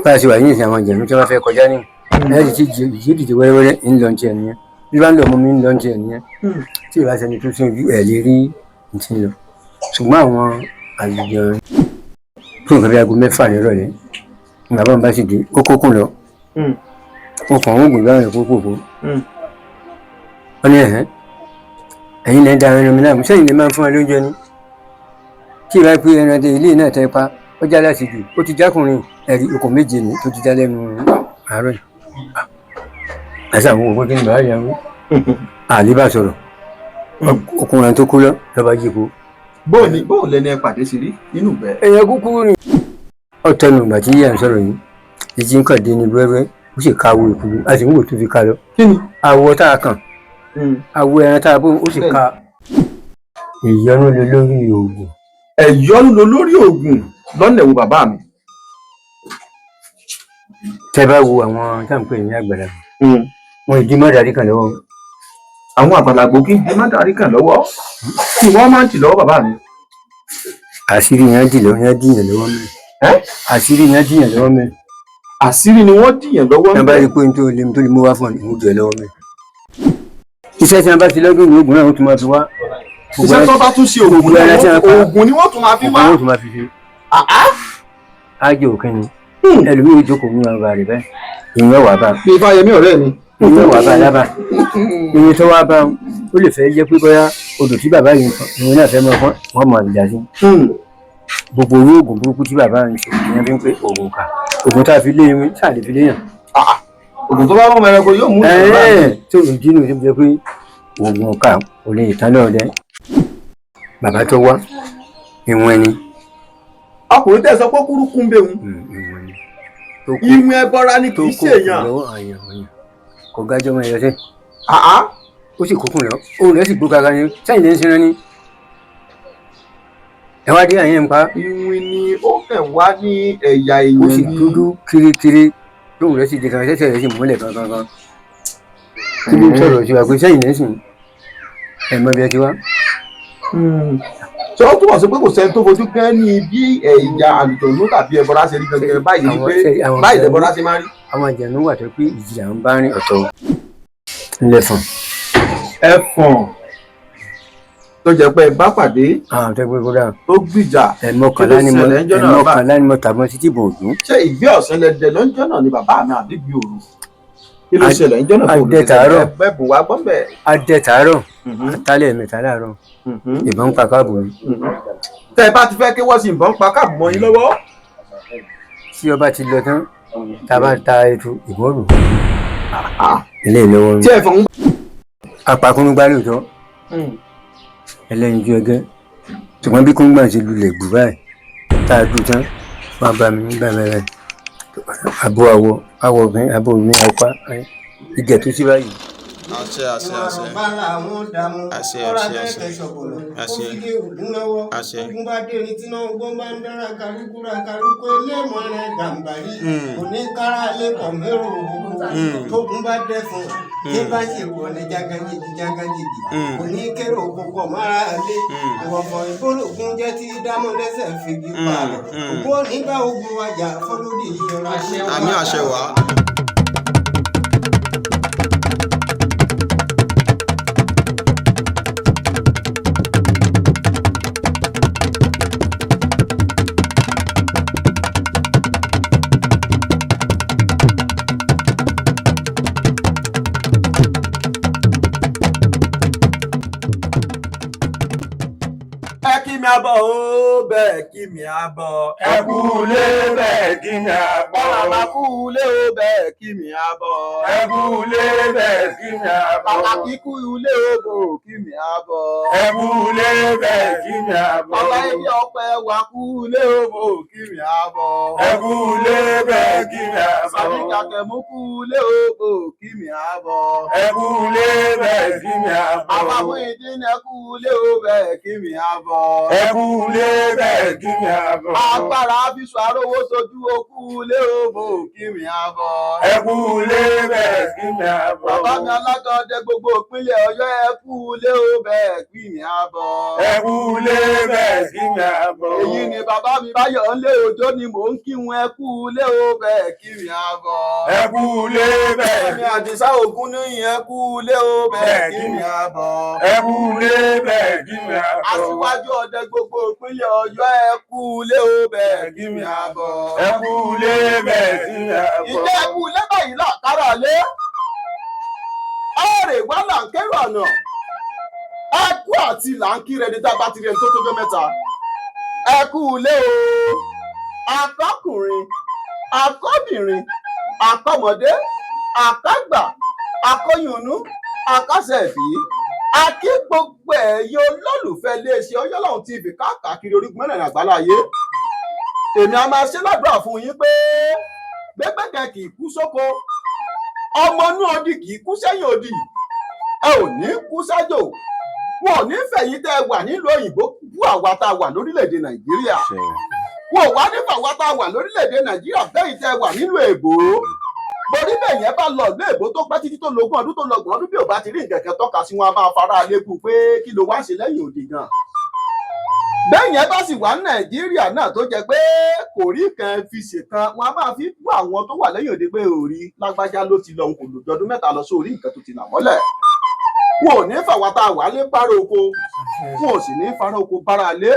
Bá a ṣe wà yìí nìsín, àwọn ìjẹ̀nu tí wọ́n fẹ́ kọjá ní ẹ̀ sì ti jí dìde wẹ́rẹ́wẹ́rẹ́ ń lọ tiẹ̀ nìyẹn, bí wọ́n ń lọ mú mi ń lọ tiẹ̀ nìyẹn. Tí ìbá ṣẹni tó sún ojú ẹ̀ lè rí ní ti ń lọ. Ṣùgbọ́n àwọn àlùjọ fún nǹkan bí aago 6 nírọ̀lẹ́, bàbá mi bá sì dé, ó kókùn lọ. Ó kàn ó gùn lọ́rùn kókòkò. Wọ́n ní ẹ̀hẹ́n, ẹ̀yin lẹ́ ń da ẹran mi láàmú, sẹ́yìn lè máa ń fún ẹ lóúnjẹ ni. Tí ìbá pé ẹran tẹ ilé náà tẹ pa, ó já láti jù, ó ti jákùnrin ẹ̀rí okùn 7 ní tó ti já lẹ́nu àárọ̀ yìí. Àṣà àwọn òpin kí ni bàbá yẹn wí. Àlè bá sọ̀rọ̀. Ọkùnrin tó kú lọ lọ́ba jí po. Bóò ni bóò lẹni ẹ pàdé sí rí nínú ìgbẹ́? Èèyàn kúkúrú ni. Ọ̀tẹnu ìgbà tí yíyà ń sọ̀rọ̀ yìí, ìjì ń kàn dé ní wẹ́wẹ́, ó sì ka awo ìkúrú, a sì ń wò tó fi ká lọ. Kí ni? Awọ tá a kàn, awọ ẹran tá a bó, ó sì ka. Ìyọnu lé lórí oògùn. Ẹ̀yọ́nú ló lórí oògùn lọ́nà ẹ̀wò bàbá mi. Tẹ́ bá wo àwọn tá à ń pè ní àgbàlagbà, wọn ìdí mọ́dàrí kan lọ́wọ́. Àwọn àgbàlagbò kí n di mádàrí kan lọ́wọ́, kí wọ́n máa ń tì lọ́wọ́ bàbá mi. Àṣírí yẹn dì lọ́wọ́, yẹn dìyàn lọ́wọ́ mẹ́. Ẹ́? Àṣírí yẹn dìyàn lọ́wọ́ mẹ́. Àṣírí ni wọ́n dìyàn lọ́wọ́. Tí wọ́n bá rí i pé nítorí lè tó lè mú wá fún ọ ní ìmújẹ lọ́wọ́ mẹ́. Iṣẹ́ tí wọ́n bá ti lọ́dún ní oògùn náà ó tún máa fi wá. Iṣẹ́ tó bá tún ṣe oògùn Gbogbo ẹran tí wọ́n pa. Oògùn ni wọ́n tún máa fi wá. Oògùn ó tún máa fi ṣe. Ájò kínni. Ẹlòmíì jókòó mú ọba rẹ̀ bẹ́ẹ̀. Ìyẹn wà bá. Bí Ifáyẹmí ọ̀rẹ́ mi. Ìyẹn wà bá lábà. Ìyẹn tó wá bá ó lè fẹ́ jẹ́ pé bóyá odò tí bàbá yìí ń fọn, ìyẹn náà fẹ́ máa fọ́n, wọ́n máa jà sí. Gbogbo owó oògùn burúkú tí bàbá ń ṣe, ìyẹn fi ń pé oògùn kà. Oògùn tá a fi lé irin, sáà lè fi léyàn. Oògùn tó bá mọ́ ẹranko yóò mú ìṣòro bá mi. Ẹ̀ẹ́ tó ń dínú tó jẹ́ pé oògùn kà ò lè tán lọ́rọ̀ dẹ́. Bàbá tó wá, ìwọ̀n ni. Ọkùnrin tẹ́ sọ pé kúrúkú ń bẹ̀ òun. Ìwọ̀n ni. Ìwọ̀n ẹbọra ni, kì Tó í kó ṣe èèyàn. lọ́wọ́ àyàn àyàn. Kò gájọ́ mọ́ ẹyọ sẹ́. Ó sì kókùn lọ. Òun rẹ̀ sì gbó gaga ni. Sẹ́yìn lè ń sinra ni. Ẹ wá dé àyẹ̀ ń pa. Ìwìn ni ó kẹ̀ wá ní ẹ̀yà Ó èèyàn sì ni. dúdú kirikiri. Lóhùn rẹ̀ sì di kan, sẹ́sẹ̀ rẹ̀ sì múlẹ̀ kankankan. Kí ló ń sọ̀rọ̀ sí wa pé sẹ́yìn lè ń sìn? Ẹ mọ bí ẹ ti wá. Ṣé ó túmọ̀ sí pé kò sẹ́ni tó fojú gán ní bí ẹ̀yà àlùjọ̀nú tàbí ẹbọra ṣe rí gangan báyìí ni pé báyìí lẹbọra ṣe máa rí? Àwọn àjẹnú wà tó pé ìjì là ń bá rìn ọ̀tọ̀. Ńlẹ̀fọ̀n. Ẹfọ̀n tó jẹ́ pé ẹ bá pàdé Àwọn tó gbé kódà. tó gbìjà. Ẹ̀mọkànlá ni mo Kí ló ṣẹlẹ̀ ńjọ́ náà bá? Ẹ̀mọkànlá ni mo tàbọn títí bò dùn. Ṣé ìgbé ọ̀sán lẹ dẹ lọ́jọ́ náà ni bàbá mi àbí gbé òru? Kí ló ṣẹlẹ̀ ńjọ́ náà tó adẹ tàárọ̀. Bẹ́ẹ̀ bùn wá gbọ́n bẹ́ẹ̀. Adẹ tàárọ̀, atálẹ̀ mẹ́ta láàárọ̀. Ìbọn ń pa káàbù ni. Tẹ́ ẹ bá ti fẹ́ kí wọ́n sì ìbọn pa káàbù mọ́ yín lọ́wọ́. Tí ọba ti lọ tán, tá a bá ta ètò ìbọn rò. Ilé ìlọ́wọ́ mi. Tí ẹ̀fọn ń Apakúnúgbá lóòótọ́, ẹlẹ́yinjú ẹgẹ́. Ṣùgbọ́n bí kúngbà ṣe lulẹ̀ gbù báyìí, tá a dùn tán, wọ́n bá mi nígbà mẹ́rẹ̀. Abo àwọ̀, àwọ̀ mi, abo mi, ọ̀pá, ìgẹ̀ tó sí báyìí. Àṣẹ, àṣẹ, àṣẹ. Àṣẹ, àṣẹ, àṣẹ. Àṣẹ. Àṣẹ. Ogun bá dé ní tíná ogun bá ń dára kálukúra kálukú elémọ̀ rẹ̀ gàǹbàrí òní kára lẹ́kọ̀ọ́ mẹ́rò ogun tógun bá dẹ́fun tí bá ṣe wọ̀ ní jágánjìgì jágánjìgì òní kérò kókó mára lé ìwọ̀fọ̀ ìbólògùn jẹ́ tí dámọ̀ lẹ́sẹ̀ fìgì pààrọ̀ ògùn òní bá ogun wájà fọlódì ìjọra. Àmì àṣẹ wá. Ẹ kí mi abọ́ ó bẹ́ẹ̀ kí mi abọ́. Ẹ kú ilé bẹ́ẹ̀ kí mi àbọ̀. Bàbá kú ilé ó bẹ́ẹ̀ kí mi abọ́. Ẹ kú ilé bẹ́ẹ̀ kí mi àbọ̀. Bàbá kíkú ilé ó bò kí mi abọ́. Ẹ kú ilé bẹ́ẹ̀ kí mi àbọ̀. Bàbá ilé ọpẹ wà kú ilé ó bò kí mi abọ́. Ẹ kú ilé bẹ́ẹ̀ kí mi àbọ̀. Àdìgàkẹ́ mú kú lé o, kí mi àbọ̀. Ẹ kú ilé bẹ́ẹ̀ kí mi àbọ̀. Àbámú ìdí ni ẹ kú lé o, bẹ́ẹ̀ kí mi àbọ̀. Ẹ kú ilé bẹ́ẹ̀ kí mi àbọ̀. Agbára àfisù arówó sojú okú lé o, kí mi àbọ̀. Ẹ kú ilé bẹ́ẹ̀ kí mi àbọ̀. Bàbá mi alága ọdẹ gbogbo ìpínlẹ̀ Ọ̀yọ́, ẹ kú lé o, bẹ́ẹ̀ kí mi àbọ̀. Ẹ kú ilé bẹ́ẹ̀ kí mi àbọ̀. Èyí ni bàbá mi Báyọ̀ ńlé òjò ni mò ń kí wọn, ẹ kú lé o, bẹ́ẹ̀ kí mi àbọ̀. Ẹ kú ilé bẹ́ẹ̀ Bàbá mi Àdìsá Ògún níyìn, ẹ kú lé o, bẹ́ẹ̀ kí mi àbọ̀. Ẹ kú ilé bẹ́ẹ̀ kí mi àbọ̀. Aṣíwájú ọdẹ gbogbo ìpínlẹ̀ Ọ̀yọ́, ẹ kú lé o, bẹ́ẹ̀ kí mi àbọ̀. Ẹ kú ilé bẹ́ẹ̀ kí mi àbọ̀. Ìjẹ́ ẹ kú lé báyìí làkàrà lé. Ọ̀rẹ́ wà là ń kérò ọ̀nà. Ẹ kú àti là ń kíra ẹni tá a bá ti rí ẹni tó tójọ́ mẹ́ta. Ẹ kú lé o. Akọ́kùnrin, akọ́bìnrin, akọ́mọdé, akágbà, akọ́yùnú, akásẹ̀bí. A kí gbogbo ẹ̀yin olólùfẹ́ iléeṣẹ́ Ọ̀yọ́lọ́hun TV káàkiri orígun mẹ́rẹ̀ẹ̀rin àgbáláyé. Èmi a máa ṣe ládùúrà fún yín pé gbẹ́gbẹ́kẹ̀ kì í kú sóko, ọmọ inú odi kì í kú sẹ́yìn odi, ẹ ò ní kú sájò, wọn ò ní fẹ̀yìn tẹ́ ẹ wà nílùú òyìnbó bú àwa tá a wà lórílẹ̀‐èdè Nàìjíríà, wọn ò wá ní fàwa tá a wà lórílẹ̀‐èdè Nàìjíríà fẹ̀yìn tẹ́ ẹ wà nílùú èbó. Borí bẹ́ẹ̀ yẹn bá lọ ìlú èbó tó pẹ́ títí tó lógún ọdún tó lọ́gbọ̀n ọdún, bí ò bá ti rí nǹkan kan tọ́ka sí wọn, a máa fara lékun pé kí ló wá ṣe lẹ́yìn òdì gan. Bẹ́ẹ̀ yẹn bá sì wà ní Nàìjíríà náà tó jẹ́ pé kò rí kan fi ṣèkan, wọn a máa fi bú àwọn tó wà lẹ́yìn òde pé òrí lágbájá ló ti lọ, òun kò lòjọ ọdún mẹ́ta lọ sórí nǹkan tó ti là mọ́lẹ̀. Wọn ò ní fàwa tá a wà lé bára oko, wọn ò sì ní fara oko bára lé.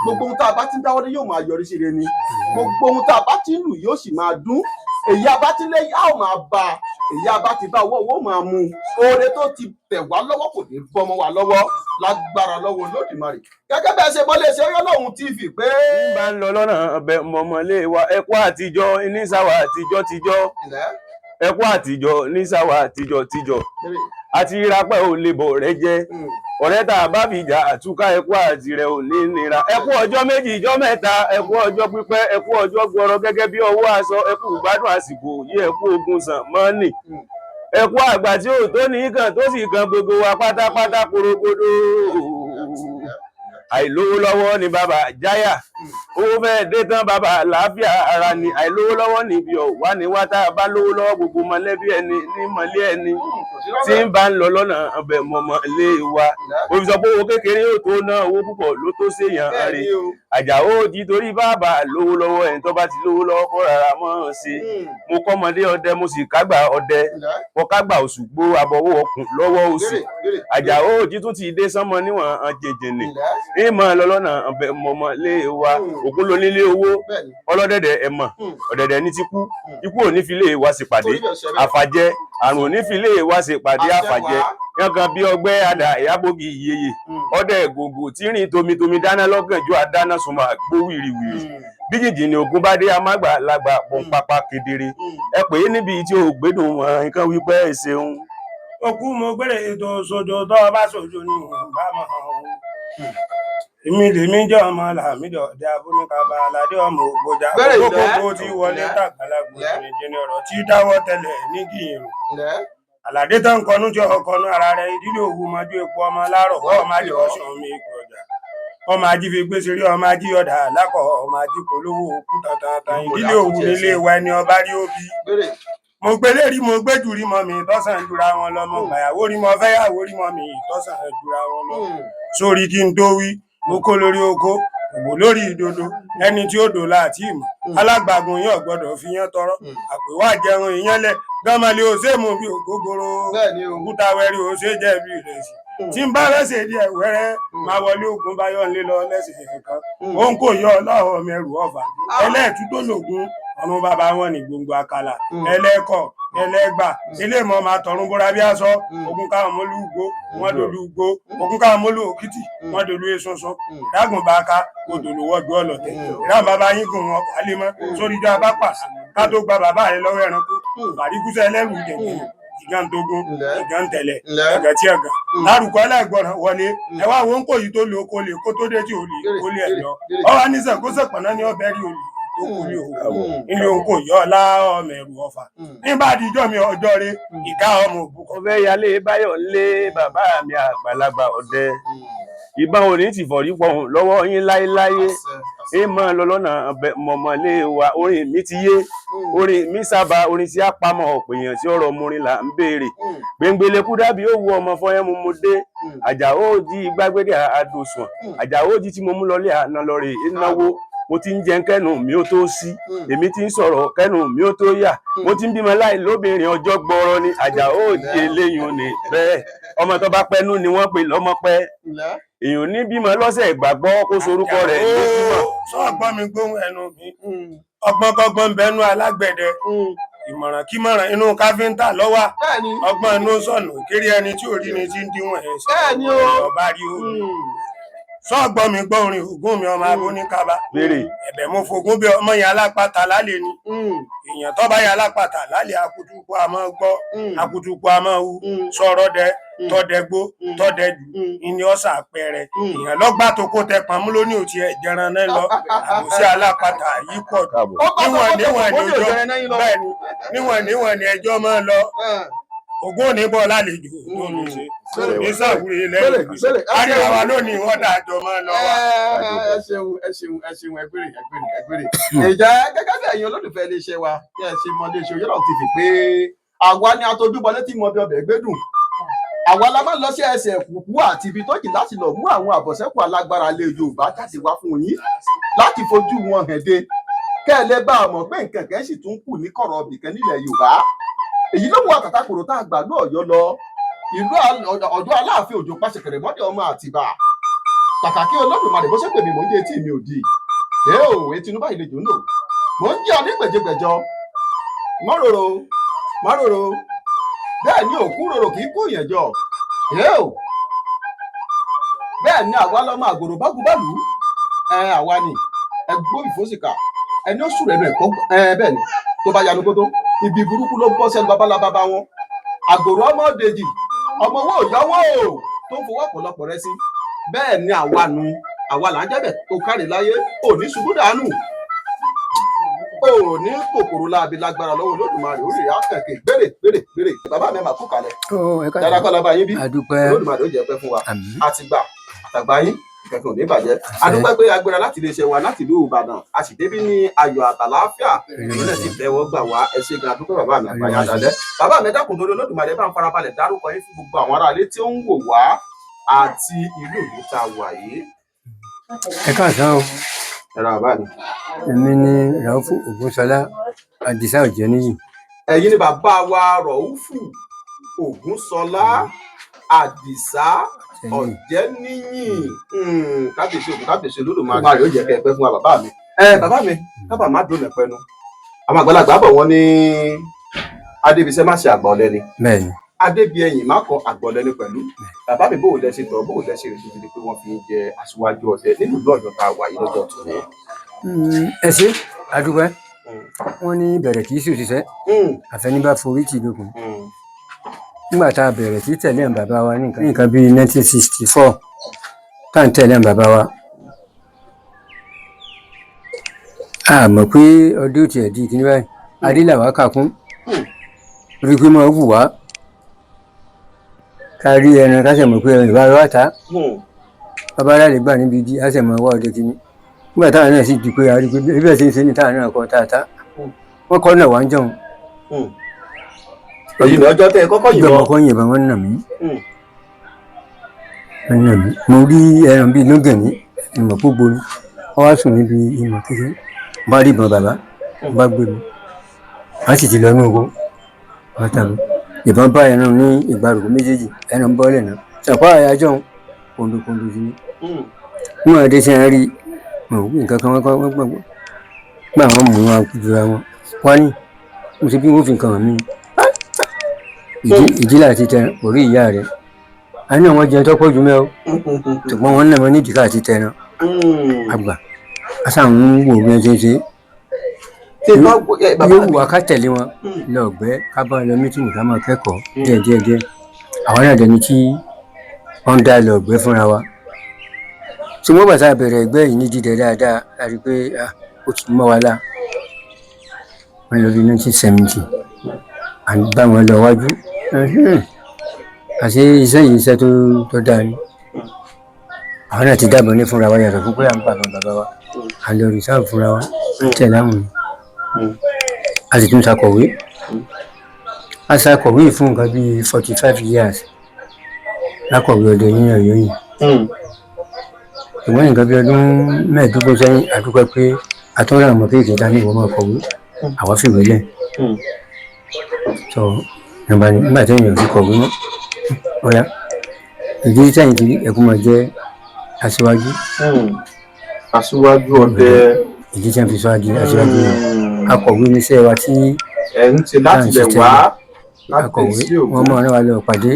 Gbogbo ohun tá a bá ti ń dáwọ́lé yóò máa yọrí sí ire ni, gbogbo ohun tá a bá ti ń lù yóò sì máa dún, èyí a bá ti lé yá ò máa bá a, èyí a bá ti bá owó owó máa mú un. Oore tó ti tẹ̀ wá lọ́wọ́ kò ní bọ́mọ wa lọ́wọ́ lágbára lọ́wọ́ Olódùmarè. Gẹ́gẹ́ bẹ́ẹ̀ ṣe mọ́lé ṣe Ọ̀yọ́lọ́hun TV pé. Ń bá ń lọ lọ́nà ọbẹ̀ mọ̀mọ́lé wa, ẹ kú àtijọ́ nísàwà àtijọ́ tijọ́, ẹ kú àtijọ́ nísàwà àtijọ́ tijọ́, àti rápẹ́ ò lè bọ̀ rẹ jẹ́ ọ̀rẹ́ tá a bá fi jà àtúká, ẹ kú àti rẹ̀ ò ní nira. Ẹ kú ọjọ́ méjì ìjọ́ mẹ́ta, ẹ kú ọjọ́ pípẹ́, ẹ kú ọjọ́ gbọrọ gẹ́gẹ́ bí ọwọ́ aṣọ, ẹ kú gbádùn àsìkò yìí, ẹ kú ogun sàn mọ́nì, ẹ kú àgbà tí ò tó nìkan tó sì kan gbogbo wa pátápátá korogodo. Àìlówó lọ́wọ́ ni bàbá jáyà, owó fẹ́ẹ́ dé tán bàbá àlàáfíà ara ni. Àìlówó lọ́wọ́ níbi ọ̀wá ni wá, tá a bá lówó lọ́wọ́ gbogbo mọ̀lẹ́bí ẹni ní mọ̀lẹ́ ẹni tí ń bá ń lọ lọ́nà ọbẹ̀ mọ̀mọ́ lé wa. Ó fi sọ pé owó kékeré yóò tó ná, owó púpọ̀ ló tó ṣèyàn rè. Àjàó jí torí bàbá lówó lọ́wọ́, ẹni tó bá ti lówó lọ́wọ́ kọ́ rárá mọ́ ọ́n ṣe. Mo kọ́mọdé ọdẹ, mo sì kágbà ọdẹ, mo kágbà Òṣùgbó abọ́wọ́ ọkùn lọ́wọ́ òsì. Àjàó jí tún ti dé sánmọ níwọ̀n jẹjẹrẹ ìmọ̀ lọ́lọ́nà ọbẹ̀ mọ̀mọ́ lé wa. Ògún ló nílé owó ọlọ́dẹ̀dẹ̀ ẹ̀mọ̀ ọ̀dẹ̀dẹ̀ ní ti kú, ikú ò ní fi lé wa ṣèpàdé àfàjẹ, àrùn ò ní fi lé wa ṣèpàdé àfàjẹ. Yankan bí ọgbẹ́ àdá ìyábògì ìyeyè ọdẹ gògò tí rìn tomitomi dáná lọ́gànjọ́ àdáná súnmọ́ àgbo wìrìwìrì. Bí jìnjìn ní ogun bá dé amágbà lágbà pọnpápá kedere. Ẹ pè é níbi tí ò gbédùn wọn nǹkan wípé ẹ ṣeun. Okú mo gbére ètò sojo tó o bá sojo ní ìbámu ọ̀hún. Èmi lèmi jẹ́ ọmọ Làmídì ọ̀dẹ abúnikaba aládé ọmọ ògbójà kókókó tí wọlé tàgbàlagbò jìnnìjìnnì ọ̀rọ̀ tí dáwọ́ tẹlẹ̀ ní kìyìnrún. Àlàdé tó ń kọnu jọ ọkọnu ara rẹ̀ ìdílé òwú mọ́jú epo ọmọ láàrọ̀ ọmọ ajé ọ̀sán omi ipò ọjà. Ọmọ ají fi gbé seré ọmọ ají ọ̀dà lákọ̀ ọmọ ají polówó òkú tàntàn ìdílé òwú nílé wa ẹni ọba rí òbí. Mo gbélé rí mo gbéjù rí mọ mi tọ́sán jura wọn lọ, mo gbàyàwó rí mo fẹ́yàwó rí mọ mi tọ́sán jura wọn lọ. Sórí kí n tó wí, mo kó lórí oko, òwò lórí ìdodo, ẹni tí ó dò láti ìmọ̀. Alágbàgun yóò gbọ́dọ̀ fi yán tọrọ. Àpèwà jẹun ìyẹn lẹ̀, gánmọ̀lé ò ṣe mú bí ògógóró. Òkúta wẹ́rí ò ṣe jẹ́ bí ìrẹsì. Tí n bá lẹ́sẹ̀ díẹ̀ wẹ́rẹ́, máa wọlé ogun báyọ̀ ńlé lọ lẹ́sẹ̀ kan. Òun kò yọ ọlọ́run mẹ́rù ọ̀fà. Ẹlẹ́ẹ̀tú tó lògùn, ọ̀run bàbá wọn ní gbòǹgbò àkàlà. Ẹlẹ́kọ̀, ẹlẹ́gbà, ilé ìmọ̀ máa tọ̀run bóra bí aṣọ. Ogun káwọn mólú ugbó, wọ́n dolú ugbó. Ogun káwọn mólú òkìtì, wọ́n dolú esunsun. Dágùn bá ká, odò ló wọ́jú ọlọ́tẹ̀. Ìran bàbá yín gùn wọn wálé mọ́. Sórí ijó abá pàṣẹ, ká tó gba bàbá rẹ lọ́wọ́ ẹranko. Bàríkúsẹ́ ẹlẹ́rù jẹ̀jẹ̀, ìgàntógún, ìgàntẹ̀lẹ̀, ẹ̀gàn tí ẹ̀gàn. Lárúkọ aláìgbọràn wọlé, ẹ wá wo ń kò yìí tó lè kó lè kó tó dé tí ò lè kó lè ẹ̀ lọ. Ọwọ́ anísàn kó sẹ̀pọ̀nà ní ọbẹ̀ rí olè. tó kú ní òwò ilé òun kò yọ ọlá ọmọ ẹrù ọfà nígbà àdìjọ mi ọjọ́ rẹ ìka ọmọ òbúkọ. Mo fẹ́ yálé Báyọ̀ lé bàbá mi àgbàlagbà ọdẹ. Ìbọn ò ní ti fọ̀rí pọ̀hùn lọ́wọ́ yín láéláé. Ẹ máa lọ lọ́nà mọ̀mọ́lé wa, orin mi ti yé. Orin mi sábà orin tí a pamọ́ ọ̀pọ̀ èèyàn tí ọ̀rọ̀ morin là ń béèrè. Gbẹ̀ngbẹ̀lẹ̀ kú dábì ó wu ọmọ fọyín mu mo dé. Àjàó jí gbàgbédè àdòsùn. Àjàó jí tí mo mú lọlé àná lọ rè é náwó. Mo ti ń jẹun kẹ́nu mi ó tó sí. Èmi ti ń sọ̀rọ̀ kẹ́nu mi ó tó yà. Mo ti ń bímọ láì lóbìnrin ọjọ́ gbọrọ ni. Àjàó jí eléyìí ni bẹ́ẹ̀. Ọmọ tó bá pẹ́nu ni wọ́n pè lọ́mọ pẹ́. Èèyàn ní bímọ lọ́sẹ̀ ìgbàgbọ́ kó sorúkọ rẹ̀ lójúmọ́. Sọ́ọ̀gbọ́n mi gbóhùn ẹnu mi, ọgbọ́n kọ́gbọ́n ń bẹnu alágbẹ̀dẹ, ìmọ̀ràn kímọ̀ràn inú káfíńtà lọ́wà, ọgbọ́n inú sọ̀nù kiri ẹni tí ò rí ni tí ń díwọ̀n ẹ̀ sí ọba rí o. Sọ́ọ̀gbọ́n mi gbọ́ orin ògún mi ọmọ abóníkaba ẹ̀bẹ̀ mo fogún bí ọmọ yẹn alápàtà lálẹ́ ni èèyàn tó bá yẹn alápàtà lálẹ́ akutuku a máa gbọ́ akutuku a máa hu sọ̀rọ̀ dẹ tọ́dẹgbó tọ́dẹjù ìní ọ̀sà àpẹẹrẹ èèyàn lọ́gbà tó kó tẹ pamọ́ lónìí ò tiẹ̀ jẹran náà lọ àbòsí alápàtà yìí pọ̀ níwọ̀n níwọ̀n ní ọjọ́ bẹ́ẹ̀ ni níwọ̀n níwọ̀n ní ẹjọ́ máa lọ ogún òní bọ́ lálejò tó mi ṣe ní sàwúrí lẹ́yìn àríwá wa lónìí wọ́n dà jọ máa lọ wa. Ẹ ṣeun, ẹ ṣeun, ẹ ṣeun, ẹ gbére, ẹ gbére, ẹ gbére. Ìjẹ́ gẹ́gẹ́ bí ẹ̀yin olólùfẹ́ iléeṣẹ́ wa bí ẹ ṣe mọ iléeṣẹ́ Oyèlọ́run TV pé àwa ni atojúbọlé tí mọ bí ọbẹ̀ gbẹ́dùn, àwa la máa ń lọ sí ẹsẹ̀ kùkú àti ibi tó jìn láti lọ mú àwọn àbọ̀sẹ́kù alágbára ilé Yorùbá jáde wá fún yín láti fojú wọn hàn dé kẹ́ ẹ lè bá a mọ̀ pé nǹkan kan sì tún kù ní kọ̀rọ̀ ibìkan nílẹ̀ Yorùbá. Èyí ló mú àtàtàkùrọ̀ tá a gbà lọ Ọ̀yọ́ lọ ìlú Ọ̀yọ́ Aláàfin Òjó Pàṣẹkẹrẹ mọ́dẹ ọmọ Àtìbà. Kàkà kí Olódùmarè bó ṣe pè mí mò ń jẹ etí mi ò di ẹ ò etí inú báyìí lè jò ń lò mò ń jẹ́ ọ ní gbèjégbèjọ mọ́ròrò mọ́ròrò bẹ́ẹ̀ ni òkú rorò kì í kó yẹn jọ ẹ ò bẹ́ẹ̀ ni àwa lọ́mọ àgòrò bágubálù ẹ àwa ni ẹ gbó ìfọ́sìkà ẹni ó sùn rẹ̀ nù ẹ̀kọ́ ẹ bẹ́ẹ̀ ni tó bá yanu kótó ibi burúkú ló bọ́ sẹ́nu babalábábá wọn àgòrò ọmọ dèjì ọmọ owó òyọwọ́ o tó ń fowó ọ̀pọ̀lọpọ̀ rẹ sí bẹ́ẹ̀ ni àwa nu àwa là ń jẹ́bẹ̀ tó kárí láyé ò ní ṣubú dànù ò ní kòkòrò láabi lágbára lọ́wọ́ Olódùmarè orí rẹ̀ á kẹ̀kẹ́ gbére gbére gbére. Bàbá mi máa kú kalẹ̀ dáadáa kọ́ lọ́ba yín bí Olódùmarè ó jẹ́ pẹ́ fún wa àtìgbà àtàgbà yín kẹ̀kẹ́ ò ní bàjẹ́. Adúpẹ́ pé agbára láti iléeṣẹ́ wa láti ìlú Ìbàdàn a sì débí ní ayọ̀ àtàláfíà ìpínlẹ̀ sì tẹ́wọ́ gbà wá. Ẹ ṣé gan, adúpẹ́ bàbá mi àgbáyà dalẹ̀. Bàbá mi dákun torí Olódùmarè bá ń farabalẹ̀ dárúkọ yín fún gbogbo àwọn aráalé tí ó ń wò wá àti ìlú ìlú tá a wà yìí. Ẹ káàsán o. Ẹ ra bàbá mi. Èmi ni Ràúfù Ògúnṣọlá Àdìsá Òjẹ́níyì. Ẹ̀yin ni bàbá wa Ràúfù Ògúnṣọlá Àdìsá Ọ̀jẹ́níyì. Kábíyèsí ògùn, kábíyèsí Olódùmarè ó jẹ́ kẹ́ ẹ pẹ́ fún wa bàbá mi. Ẹ bàbá mi kábà má dùn ẹ̀pẹ́nu. Àwọn àgbàlagbà bọ̀ wọ́n ní Adébísẹ́ má ṣe àgbà ọ̀lẹ ni. Bẹ́ẹ̀ni. Adébíyẹyìn má kọ àgbà ọ̀lẹ ni pẹ̀lú. Bàbá mi bóò lẹ ṣe tọ̀ bóò lẹ ṣe rìn tó fi di pé wọ́n fi ń jẹ aṣíwájú ọdẹ nínú ìlú Ọ̀yọ́ tá a wà yìí lọ́jọ́ tòní. Ẹ ṣé adúpẹ́. Wọ́n ní bẹ̀rẹ̀ kì í sì òṣìṣẹ́ àfẹnibà forí tì lókun. Nígbà tá a bẹ̀rẹ̀ sí tẹ̀lé àwọn bàbá wa ní nǹkan bíi 1964 tá à ń tẹ̀lé àwọn bàbá wa. A mọ̀ pé ọdún tiẹ̀ di kíní báyìí adílàwà kà kún rí pé máa wù wá ká rí ẹran ká sì mọ̀ pé ẹran ìbára wa ta bàbá aláàlè gbà níbi igi á sì mọ̀ wá ọdẹ kíní. Nígbà táwọn náà sì di pé a rí pé bí ẹ ṣe ń ṣe ní táwọn náà kọ́ tààtà wọ́n kọ́ náà wá ń jọun. Èyí ni ọjọ́ tẹ́ ẹ kọ́kọ́ yìnbọn. Ìjọba kọ́ yìnbọn wọ́n nà mí. Wọ́n nà mí. Mo rí ẹran bíi lógẹ̀ní ìmọ̀ gbogbo ni wọ́n wá sùn níbi ìmọ̀ kékeré. Mo bá rí ìbọn bàbá, mo bá gbé mi. Wọ́n sì ti lọ inú oko. Wọ́n tà mí. Ìbọn bá ẹran ní ìgbàrúkọ méjèèjì, ẹran ń bọ́lẹ̀ náà. Ṣàpá àyájọ́ kòndòkòndò sí ni. Níwọ̀n adé ṣe ń rí nǹkan kan wọ́n gbàgbọ́. Gbà wọ́n mú wọn jura wọn. Wọ́n ní mo ṣe bí wọ́n fi nǹkan hàn mí. Ìdílé àti tẹran kò rí ìyá rẹ̀. A ní àwọn jẹun tó pọ̀ jù mẹ́ o. Ṣùgbọ́n wọ́n nà wọ́n ní ìdíkà àti tẹran. Àgbà a sà ń wò bí wọ́n ṣe ń ṣe. Yóò wù wá ká tẹ̀lé wọn lọ́gbẹ́ ká bá lọ mítìnì ká máa kẹ́kọ̀ọ́ díẹ̀ díẹ̀ díẹ̀. Àwọn náà dẹni tí wọ́n ń dá lọ́gbẹ́ fúnra wa. Ṣùgbọ́n bàtà bẹ̀rẹ̀ ẹgbẹ́ yìí ní dídẹ dáadáa, a rí i pé Ó ti mọ́ wa lá. Wọ́n lọ bí 1970, à ń bá wọn lọ wájú. Àṣé iṣẹ́ yìí, iṣẹ́ tó dáa ni. Àwọn náà ti dábọ̀ ní fúnra wa, yàtọ̀ fún pé à ń pa àwọn bàbá wa, à ń lọ rìsáàfù fúnra wa tẹ̀lé àwọn yìí. A sì tún ṣàkọ̀wé. A ṣàkọ̀wé fún nǹkan bíi 45 years lákọ̀wé ọdẹ ní Ọ̀yọ́ yìí. Ṣùgbọ́n nǹkan bíi ọdún 15 sẹ́yìn, a dúpẹ́ pé a tún rà ọmọ kéèké dání, ìwọ́n máa kọ̀wé, àwa fìwé lẹ̀. So nígbà nígbà tí èèyàn fi kọ̀wé mọ́, ọ̀yá ìdí sẹ́yìn tí ẹkún máa jẹ́ aṣíwájú. Aṣíwájú ọdẹ. Ìdí tí wọ́n fi sọ aṣíwájú akọ̀wé níṣẹ́ wa tí ẹ̀ ń ṣe láti lẹ̀ wá láti akọ̀wé sí ògùn. Wọ́n máa rán wa lọ pàdé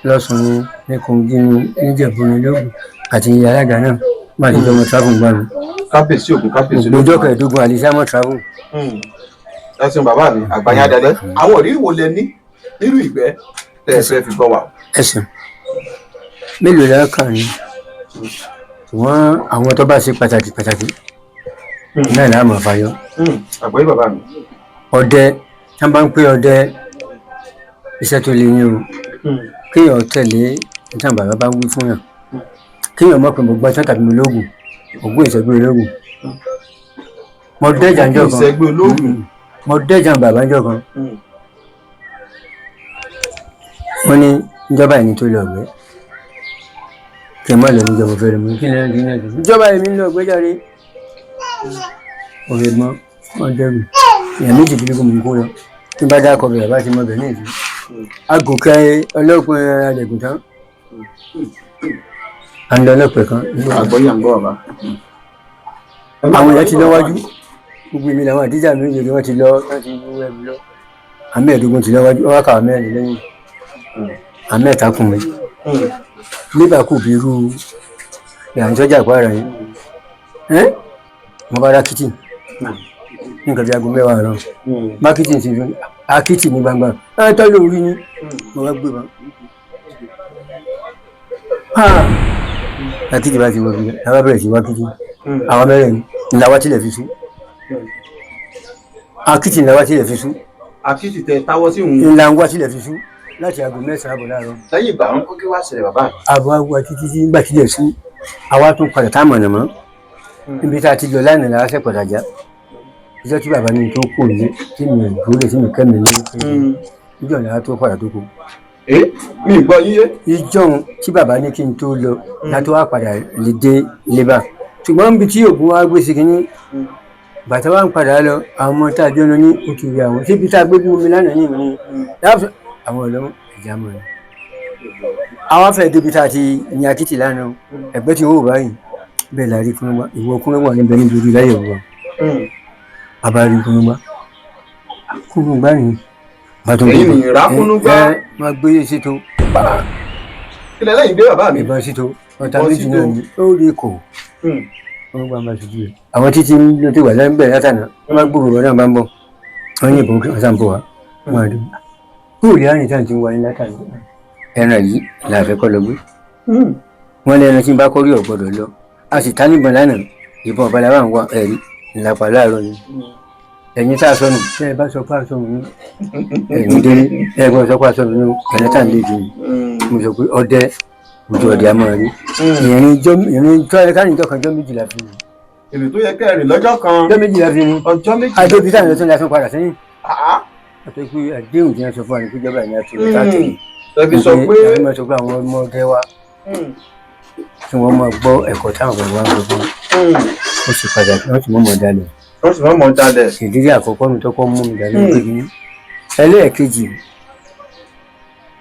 lọ́sùn ní ní Kogi ní Níjẹ̀bú ní Lógùn àti alága náà má ti lọ́mọ travel gbà mí. Kábíyèsí Ògùn, kábíyèsí. Gbogbo ọjọ́ 15 àlìsá mọ́ travel. Ẹ ṣeun bàbá mi, àgbáyé adalẹ. Àwọn ìrírí wo lẹ ní nínú ìgbẹ́ tẹ́ ẹ fẹ́ fi bọ́ wa? Ẹsùn mélòó la kà ní? Ṣùgbọ́n àwọn tó bá ṣe pàtàkì pàtàkì náà là á máa fàyọ. Àgbáyé bàbá mi. Ọdẹ tí wọ́n bá ń pè ọdẹ, iṣẹ́ tó le ní o. Kéèyàn tẹ̀lé nítorí bàbá bá wí fún yàn, kéèyàn mọ̀ pé mo gbọ́ tán tàbí mo lóògùn ògùn ìṣẹ́gbẹ́ ológun. Mo dẹ́jà ńjọ́ kan. Ìṣẹ́gbẹ́ ológun. Mo dẹ́jà bàbá ńjọ́ kan. Wọ́n ní ìjọba ẹni tó lọ ọ̀gbẹ́ kí n má lọ níjọba fẹ́rẹ̀ mú kí n lọ ní ìjọba èmi ń lọ ọ̀gbẹ́ jáde. Òye mọ́ wọ́n dẹ́rù èèyàn 22 mú kó lọ. Tí n bá dá akọ bẹ̀rẹ̀ bá ti mọ bẹ̀ ní ìlú agòkè ọlọ́pàá adẹ̀gùn tán, à ń lọ ọlọ́pàá kan. Àgbọ́yé, à ń gbọ́ bàbá. Àwọn èèyàn ti lọ wájú, gbogbo èmi làwọn àdíjà mi yòó wọ́n ti lọ, wọ́n ti wú ẹrù lọ. Àmì 15 ti lọ wájú, wọ́n wá kàwá mẹ́rin lẹ́yìn, àmì ẹ̀ta kùn mí nígbà kù bí irú ìyàn sọ́jà pààrọ̀ yìí. Ẹ́ mo bá rá kìtì nǹkan bí aago 10 àárọ̀, mákìtì ti fi akìtì ní gbangba ẹ tọ́jú orí ni mo bá gbé wọn. Akìtì bá ti wọ bí a bá bẹ̀rẹ̀ sí wá kìtì, àwọn mẹ́rin ńlá wá tilẹ̀ fi sú akìtì, ńlá wá tilẹ̀ fi sú. Àkìtì tẹ táwọ́ sí òun. Ńlá ń wá tilẹ̀ fi sú láti aago 9:30 láàárọ̀. Lẹ́yìn ìgbà wọn kó kí wá ṣẹlẹ̀ bàbá mi? Àbọ̀ awo títí tí nígbà tílẹ̀ sú, àwa tún padà tá a mọ̀nà mọ́ níbi tá a ti lọ lánàá la ṣe padà já. Ìjọ tí bàbá mi tó kù ní tí mi ò dúró tí mi kẹ́mi ní ìjọ náà tó padà tó kù. Ẹ mi gbọ́ yíyé. Ìjọ tí bàbá ní kí n tó lọ la tó wá padà lè dé ilé bá, ṣùgbọ́n níbi tí ògùn wa gbé sí kínní, bàtà wa ń padà lọ, àwọn ọmọ tá a jọ lọ ní oṣù rí àwọn síbi tá a gbé bí omi lánàá ní ìmọ̀ ní àwọn ọlọ́mọ ìjà mọ̀ ni. Àwọn afẹ́ débi tá a ti ní akitì lánàá, ẹgbẹ́ tí ó wò báyìí bẹ́ẹ̀ la rí kúnlọ́gbà, ìwọ kúnlọ́gbà níbẹ̀ níbi orí láyé wọ abárí kúnlọ́gbà, kúnlọ́gbà ni. Èyí ni ìrà kúnlọ́gbà. Ẹ máa gbé síto. Kílẹ̀ lẹ́yìn gbé bàbá mi. Ìbọn síto ọ̀tá méjì náà ni ó rí kò kúnlọ́gbà máa ṣojú rẹ̀. Àwọn títí ló ti wà lẹ́gbẹ̀ẹ́ látànà wọ́n bá gbúròó lọ́dọ̀ bá ń bọ̀, wọ́n yìnbọn kí wọ́n sá ń bọ̀ wá wọ́n á dùn. Kúrò àrùn tí a ti ń wáyé látànà, ẹran yìí la fẹ́ kọ́ lọ gbé. Wọ́n lé ẹran tí ń bá kórí ọ̀gbọ́dọ̀ lọ, a sì ta níbọn lánàá, ìbọn ọ̀bá la wà ń wá ẹ̀rí ńlápá láàárọ̀ ni. Ẹ̀yin tá a sọnù ṣé ẹ bá sọ pé a sọnù ní ẹ̀yin délé, ẹ gbọ́dọ̀ sọ pé a sọnù ní ẹ̀rẹ́ tá à ń lè jù. Mo sọ pé ọdẹ ojú ọdẹ a máa rí ìrìn ìjọ ẹ káàrin ìjọ kan, jọ méjìlá fi rìn. Èrè tó yẹ kẹrin lọ́jọ́ kan. Jọ méjìlá fi rìn. Ọjọ́ méjì. Adébí táwọn ẹ̀sán lásán padà sẹ́yìn àti pé àdéhùn tí wọ́n sọ fún wa ní pé ìjọba ìyá tó lè káàkiri. Ẹ fi sọ pé ẹ máa sọ pé àwọn ọmọdé wa tí wọ́n máa gbọ́ ẹ̀kọ́ táwọn bàbá wa ń sọ fún wọn, ó ṣe pàtàkì, wọ́n sì mọ̀ mọ̀ dalẹ̀. Wọ́n sì mọ̀ mọ̀ dalẹ̀. Ìdílé àkọ́kọ́ mi tọ́kọ́ mú mi dalẹ̀ pé kí ni ẹlẹ́ẹ̀kejì,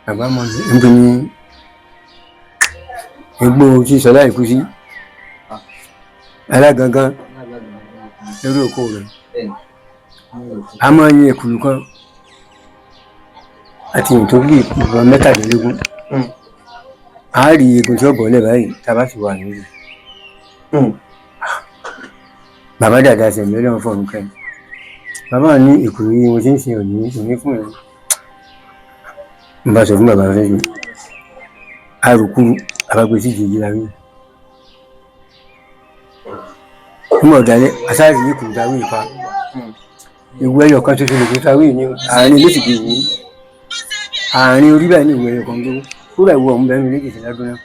bàbá mọ̀ ń pè ní egbò tí sọlá ìkú sí alágangan lórí oko rẹ̀, a máa ń yin èkùrú kan àti ìtòkì ìbọn 17. A rí egun tí ó bọ̀ lẹ̀ báyìí tá a bá sì wà nílùú. Bàbá dàda sẹ̀mí ọlọ́run fọ̀run kẹ́. Bàbá ní èkùrú yìí mo ti ń sin òní òní fún ẹ. N bá sọ fún bàbá fẹ́ mi arùkúrú àbágbé sí jèjì la rí. Nígbà ọ̀dàlẹ̀ asáàrì yìí kò dáwé ìpa. Ìwé ẹyọ kan ṣoṣo lè tó dáwé ní àárín ló sì gbé ìwé. Àárín orí báyìí ní ìwé ẹyọ kan tó kúrò ìwé ọ̀hún bẹ́ẹ̀ ní méjì lọ́dún náà.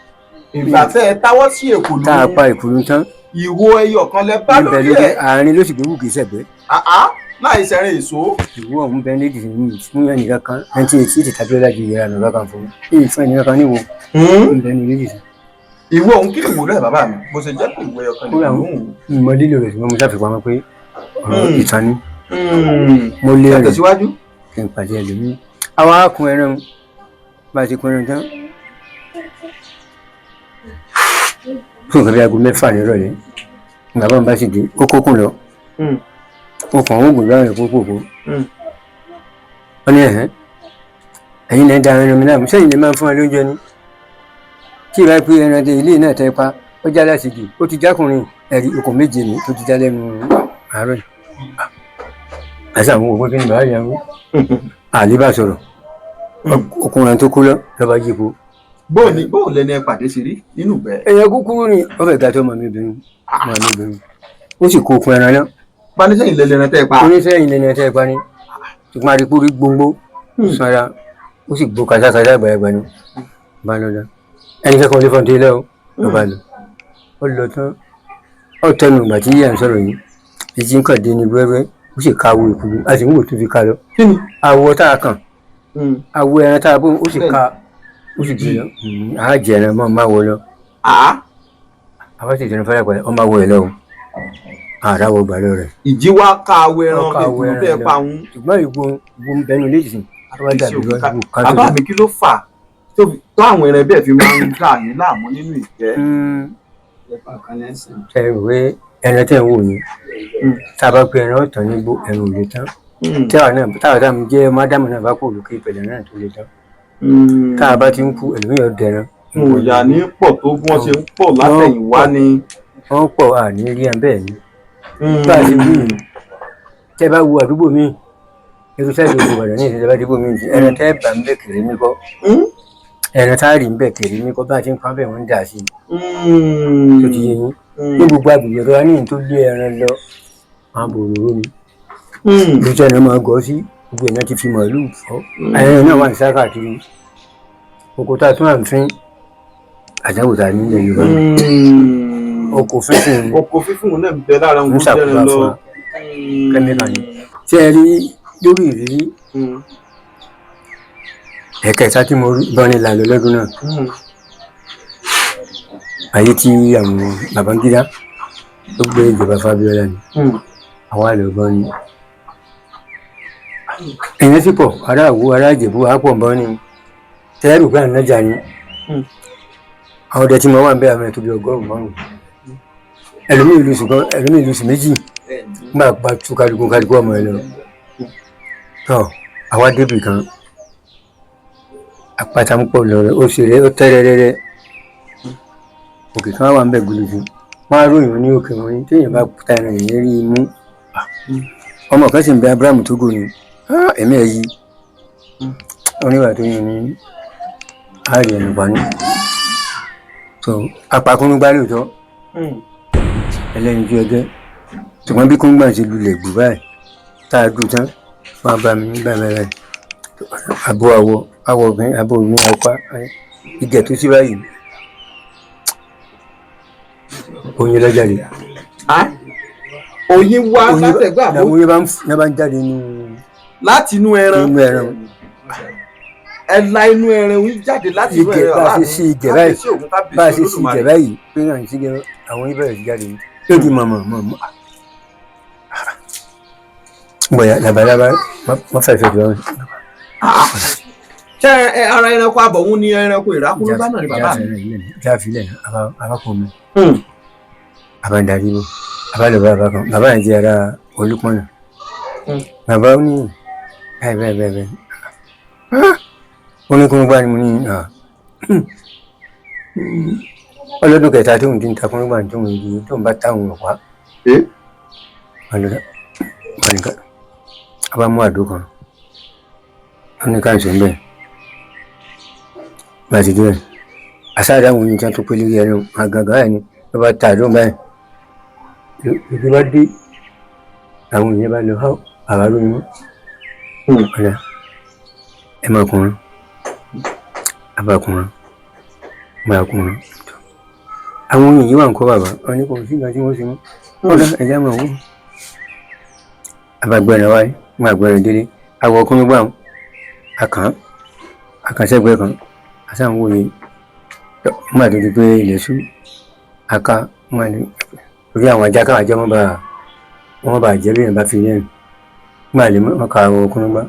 Ìgbà tẹ́ ẹ táwọ́ sí èkùlù Tá a pa èkùlù tán. Ìwo ẹyọ kan lẹ bá Níbẹ̀ lórí lórí ẹ̀. Àárín ló sì gbé wù kì í sẹ̀gbẹ́. Àá láì sẹ́rin èso. Ìwé ọ̀hún bẹ́ẹ̀ méjì fún ẹnìkan kan 1988 tàbí ọlá ju ìyára lọ́ba kan fún mi. Èyí fún ẹnìkan kan níwò. Ń bẹ́ẹ̀ ní méjì sí. Ìwé ọ̀hún kí ni ìwúlò ẹ̀ bàbá mi? Bó ṣe jẹ́ pé ìwé ẹyọ kan lè Kódà lóhùn. mo lílo rẹ̀ ṣùgbọ́n mo ṣàfipamọ́ pé ọ̀rọ̀ ìtàn ni. Mo lé Ẹ rẹ̀ tẹ̀síwájú. kí n pàdé ẹlòmíì. Àwa á kun ẹran bá a ti kun ẹran tán. Fún nǹkan bí aago 6 nírọ̀lẹ́, bàbá mi bá sì dé, ó kókùn lọ. Ó kàn ó gùn láàrin pópópó. Wọ́n ní ẹ̀hẹ́n. Ẹ̀yin lẹ́ ń da ẹran mi láàmú, sẹ́yìn lè máa ń fún ẹ lóúnjẹ ni. Tí ìbá pé ẹran tẹ ilé náà tẹ pa, ó já láti jù, ó ti jákùnrin ẹ̀rí okùn 7 ní tó ti já lẹ́nu àárọ̀ yìí. Àṣà àwọn òpin kí ni bàbá yẹn wí. Àlè bá sọ̀rọ̀. Ọkùnrin tó kú lọ lọ́ba yípo. Bóò ni bóò lẹni ẹ pàdé ṣe rí nínú ìgbẹ́. Ẹ̀yẹ kúkúrú ni ó fẹ́ ga tó ọmọ mi obìnrin. Ọmọ mi obìnrin. Ó sì kó okùn ẹran náà. Paníṣẹ́yìn lẹ́lẹ́ ẹran tẹ́ ẹ pa. Oníṣẹ́yìn lẹ́nu ẹ̀ tẹ́ ẹ pa ni. Ṣùgbọ́n àdìpọ̀ rí gbòǹgbò sanra ó sì gbó kàṣàkàṣà àgbàlagbà ni. Bá lọ lọ. Ẹnì kẹ́kọ̀ọ́ lè fọ́n tó ilé o. Ló bá lọ. Ó lọ tán. Ó tẹnu ìgbà tí yíyà ń sọ̀rọ̀ yìí. Ìjì ń kàn dé ní wẹ́wẹ́. Ó sì ká awo ìkúlù. A sì ń wò tó fi ká lọ. Kí ni? Awọ tá a kàn. Awọ ẹran tá a bó ó sì ká. Ó sì gbé lọ. Á jẹ ẹran mọ́ máa wọ lọ. Àá. Àwa sì jẹun fẹ́rẹ̀ pẹ̀lẹ́. Ó máa wọ ẹ̀ lọ o. Àrà wọ gbà lọ rẹ̀. Ìjì wá ká awọ ẹran Ó ká awọ èkùlù ẹran tẹ́ ẹ lọ. pa òun. Ṣùgbọ́n ìwo ìwo ń bẹnu léjì sí. Ó wá dàbí ìwọ ìwo kan Bàbá tó mi kí ló fà á tó àwọn ẹran bẹ́ẹ̀ fi máa ń dà yín láàmú nínú ìgbẹ́? Ṣe rò pé ẹran tẹ̀ ń wò ni tá a bá pe ẹran ọ̀tàn nígbó ẹran ò lè tán. Táwa náà táwa táwa jẹ́ mádàmù náà bá kó olùkí ìpẹ̀lẹ̀ náà tó lè tán. Tá a bá ti ń kú ẹlòmíràn dẹran. Òòyà ní pọ̀ tó bí wọ́n ṣe ń pọ̀ látẹ̀yìnwá ni. Wọ́n pọ̀ àní rí ẹ bẹ́ẹ̀ ni. Bá a ṣe wí yìí, tẹ́ bá wo àdúgbò mi, irú sáìdì òkú Ìbàdàn ní ìṣẹ̀lẹ̀ bá dìbò mi, ẹran tẹ́ bá ń bẹ̀ kéré mi kọ́. Ẹran tá a rí ń bẹ̀ kéré mi kọ́ bá a ti ń pa bẹ́ẹ̀ wọ́n ń dà sí i. Tó ti yé yín. Ní gbogbo agbègbè ọ̀dọ̀ wa ní ìyẹn tó lé ẹran lọ, àwọn bòròró ni. Lójú ẹran máa gọ́ sí, gbogbo ẹ̀yàn ti fi màálù fọ́. Ẹran náà wà ní sá káàkiri. Oko tá a tún à ń fín, àdáwò tá a nílẹ̀ Yorùbá. Oko fífín Oko fífún náà ń bẹ lára ń ohun tó jẹran ṣàkóbá lọ. fún wa. Kẹ́míkà ni. Ṣé ẹ rí lórí ìrírí ẹ̀kẹta tí mo rí bọ́ni là lọ lọ́dún náà? Ayé tí àwọn Babangida tó gbé ìjọba Fábíọ́lá ni. Àwa lọ bọ́ni. Èèyàn sì pọ̀, ará Àwó, ará Ìjẹ̀bú, àá pọ̀ bọ́ni. Tẹ́rù pé à ń nájà ni. Àwọn ọdẹ tí mo wà ń bẹ́ àwọn ètò bíi 500. Ẹlòmíì ìlú sùn kan, ẹlòmíì ìlú sùn méjì. Nígbà bá tú kálukú kálukú ọmọ ẹ lọ. Tọ́ àwa débì kan. Àpáta ń pọ̀ lọ rẹ̀, ó ṣe rẹ̀, ó tẹ́ rẹ́rẹ́rẹ́. Òkè kan wà ń bẹ̀ gbuluju. Wọ́n á ròyìn ní òkè wọn ní téèyàn bá ta ẹran yẹn rí imú. Ọmọ kan sì ń bẹ Abraham Togo ni. Ẹ̀mí ẹ̀ yí. Oníwà tó yẹn ní àárẹ̀ ẹ̀nù pa ní. So apakúnúgbá lóòótọ́. Ẹlẹ́yinjú ẹgẹ́. Ṣùgbọ́n bí kúngbà ṣe lulẹ̀ gbù báyìí, tá a dùn tán, wọ́n á bá mi nígbà mẹ́rin. Abo àwọ̀, àwọ̀ mi, abo mi ọ̀pá, ìgẹ̀ tó sí báyìí. Oyin ló jáde. Oyin wá látẹ̀gbà Làwọn oyin bá ń jáde nínú láti inú ẹran. Inú ẹran. Ẹ la inú ẹran oyin jáde láti inú Ìgẹ̀ ẹran. bá a ṣe sí ìgẹ̀ báyìí. Bá a ṣe sí ìgẹ̀ báyìí. Pé náà ń sígẹ̀ àwọn oyin bẹ̀rẹ̀ sí jáde. Yóò di mọ̀mọ̀ mọ̀mọ̀. Bọ̀yà labalábá wọ́n fẹ́ fẹ́ jọ. Ṣé ara ẹranko abọ̀hún ni ẹranko ìrákúrú bá náà ni bàbá mi? Jáfilẹ̀ arákùnrin mi. Bàbá ń darí bọ̀. Bàbá lọ bá bàbá kan. Bàbá yẹn jẹ́ ara Olúpọ̀nà. Bàbá ó ní báyìí báyìí báyìí báyìí. Ó ní kúrúgbá ni mo ní. Ọlọ́dún kẹta tóun ti ń ta kúrúgbá tóun di tóun bá táwọn ọ̀pá. A bá mú àdó kan. Ó ní káàsì ń bẹ̀. Bá a ti dé ẹ̀. Àsáàdá àwọn oyin tí wọ́n tó pé lórí ẹnu àgàgà ẹ̀ ni ló bá ta àdó báyìí. Ìjọba bá dé, àwọn èèyàn bá lọ àwárò ni wọn. Ọ̀dà ẹ máa kùnrin, abakùnrin, máa kùnrin. Àwọn oyin yìí wà ń kọ́ bàbá wọn ní kò sí ìgbà tí wọ́n ṣe mọ́. Ọ̀dà ẹ̀já máa wú. Abagbẹ̀rẹ̀ wáyé, máa gbẹ̀rẹ̀ délé. Àwọ̀ ọkùnrin gbà wọn. Akàn akànṣẹ́gbẹ́ kan, àṣà ń wòye. Nígbà tó di pé ilẹ̀ ṣú, aka wọn ni orí àwọn ajá káwọn ajá wọn bá jẹ́ lóyún bá fi lẹ́nu. Nígbà lè wọn ka àwọn ọkùnrin gbá.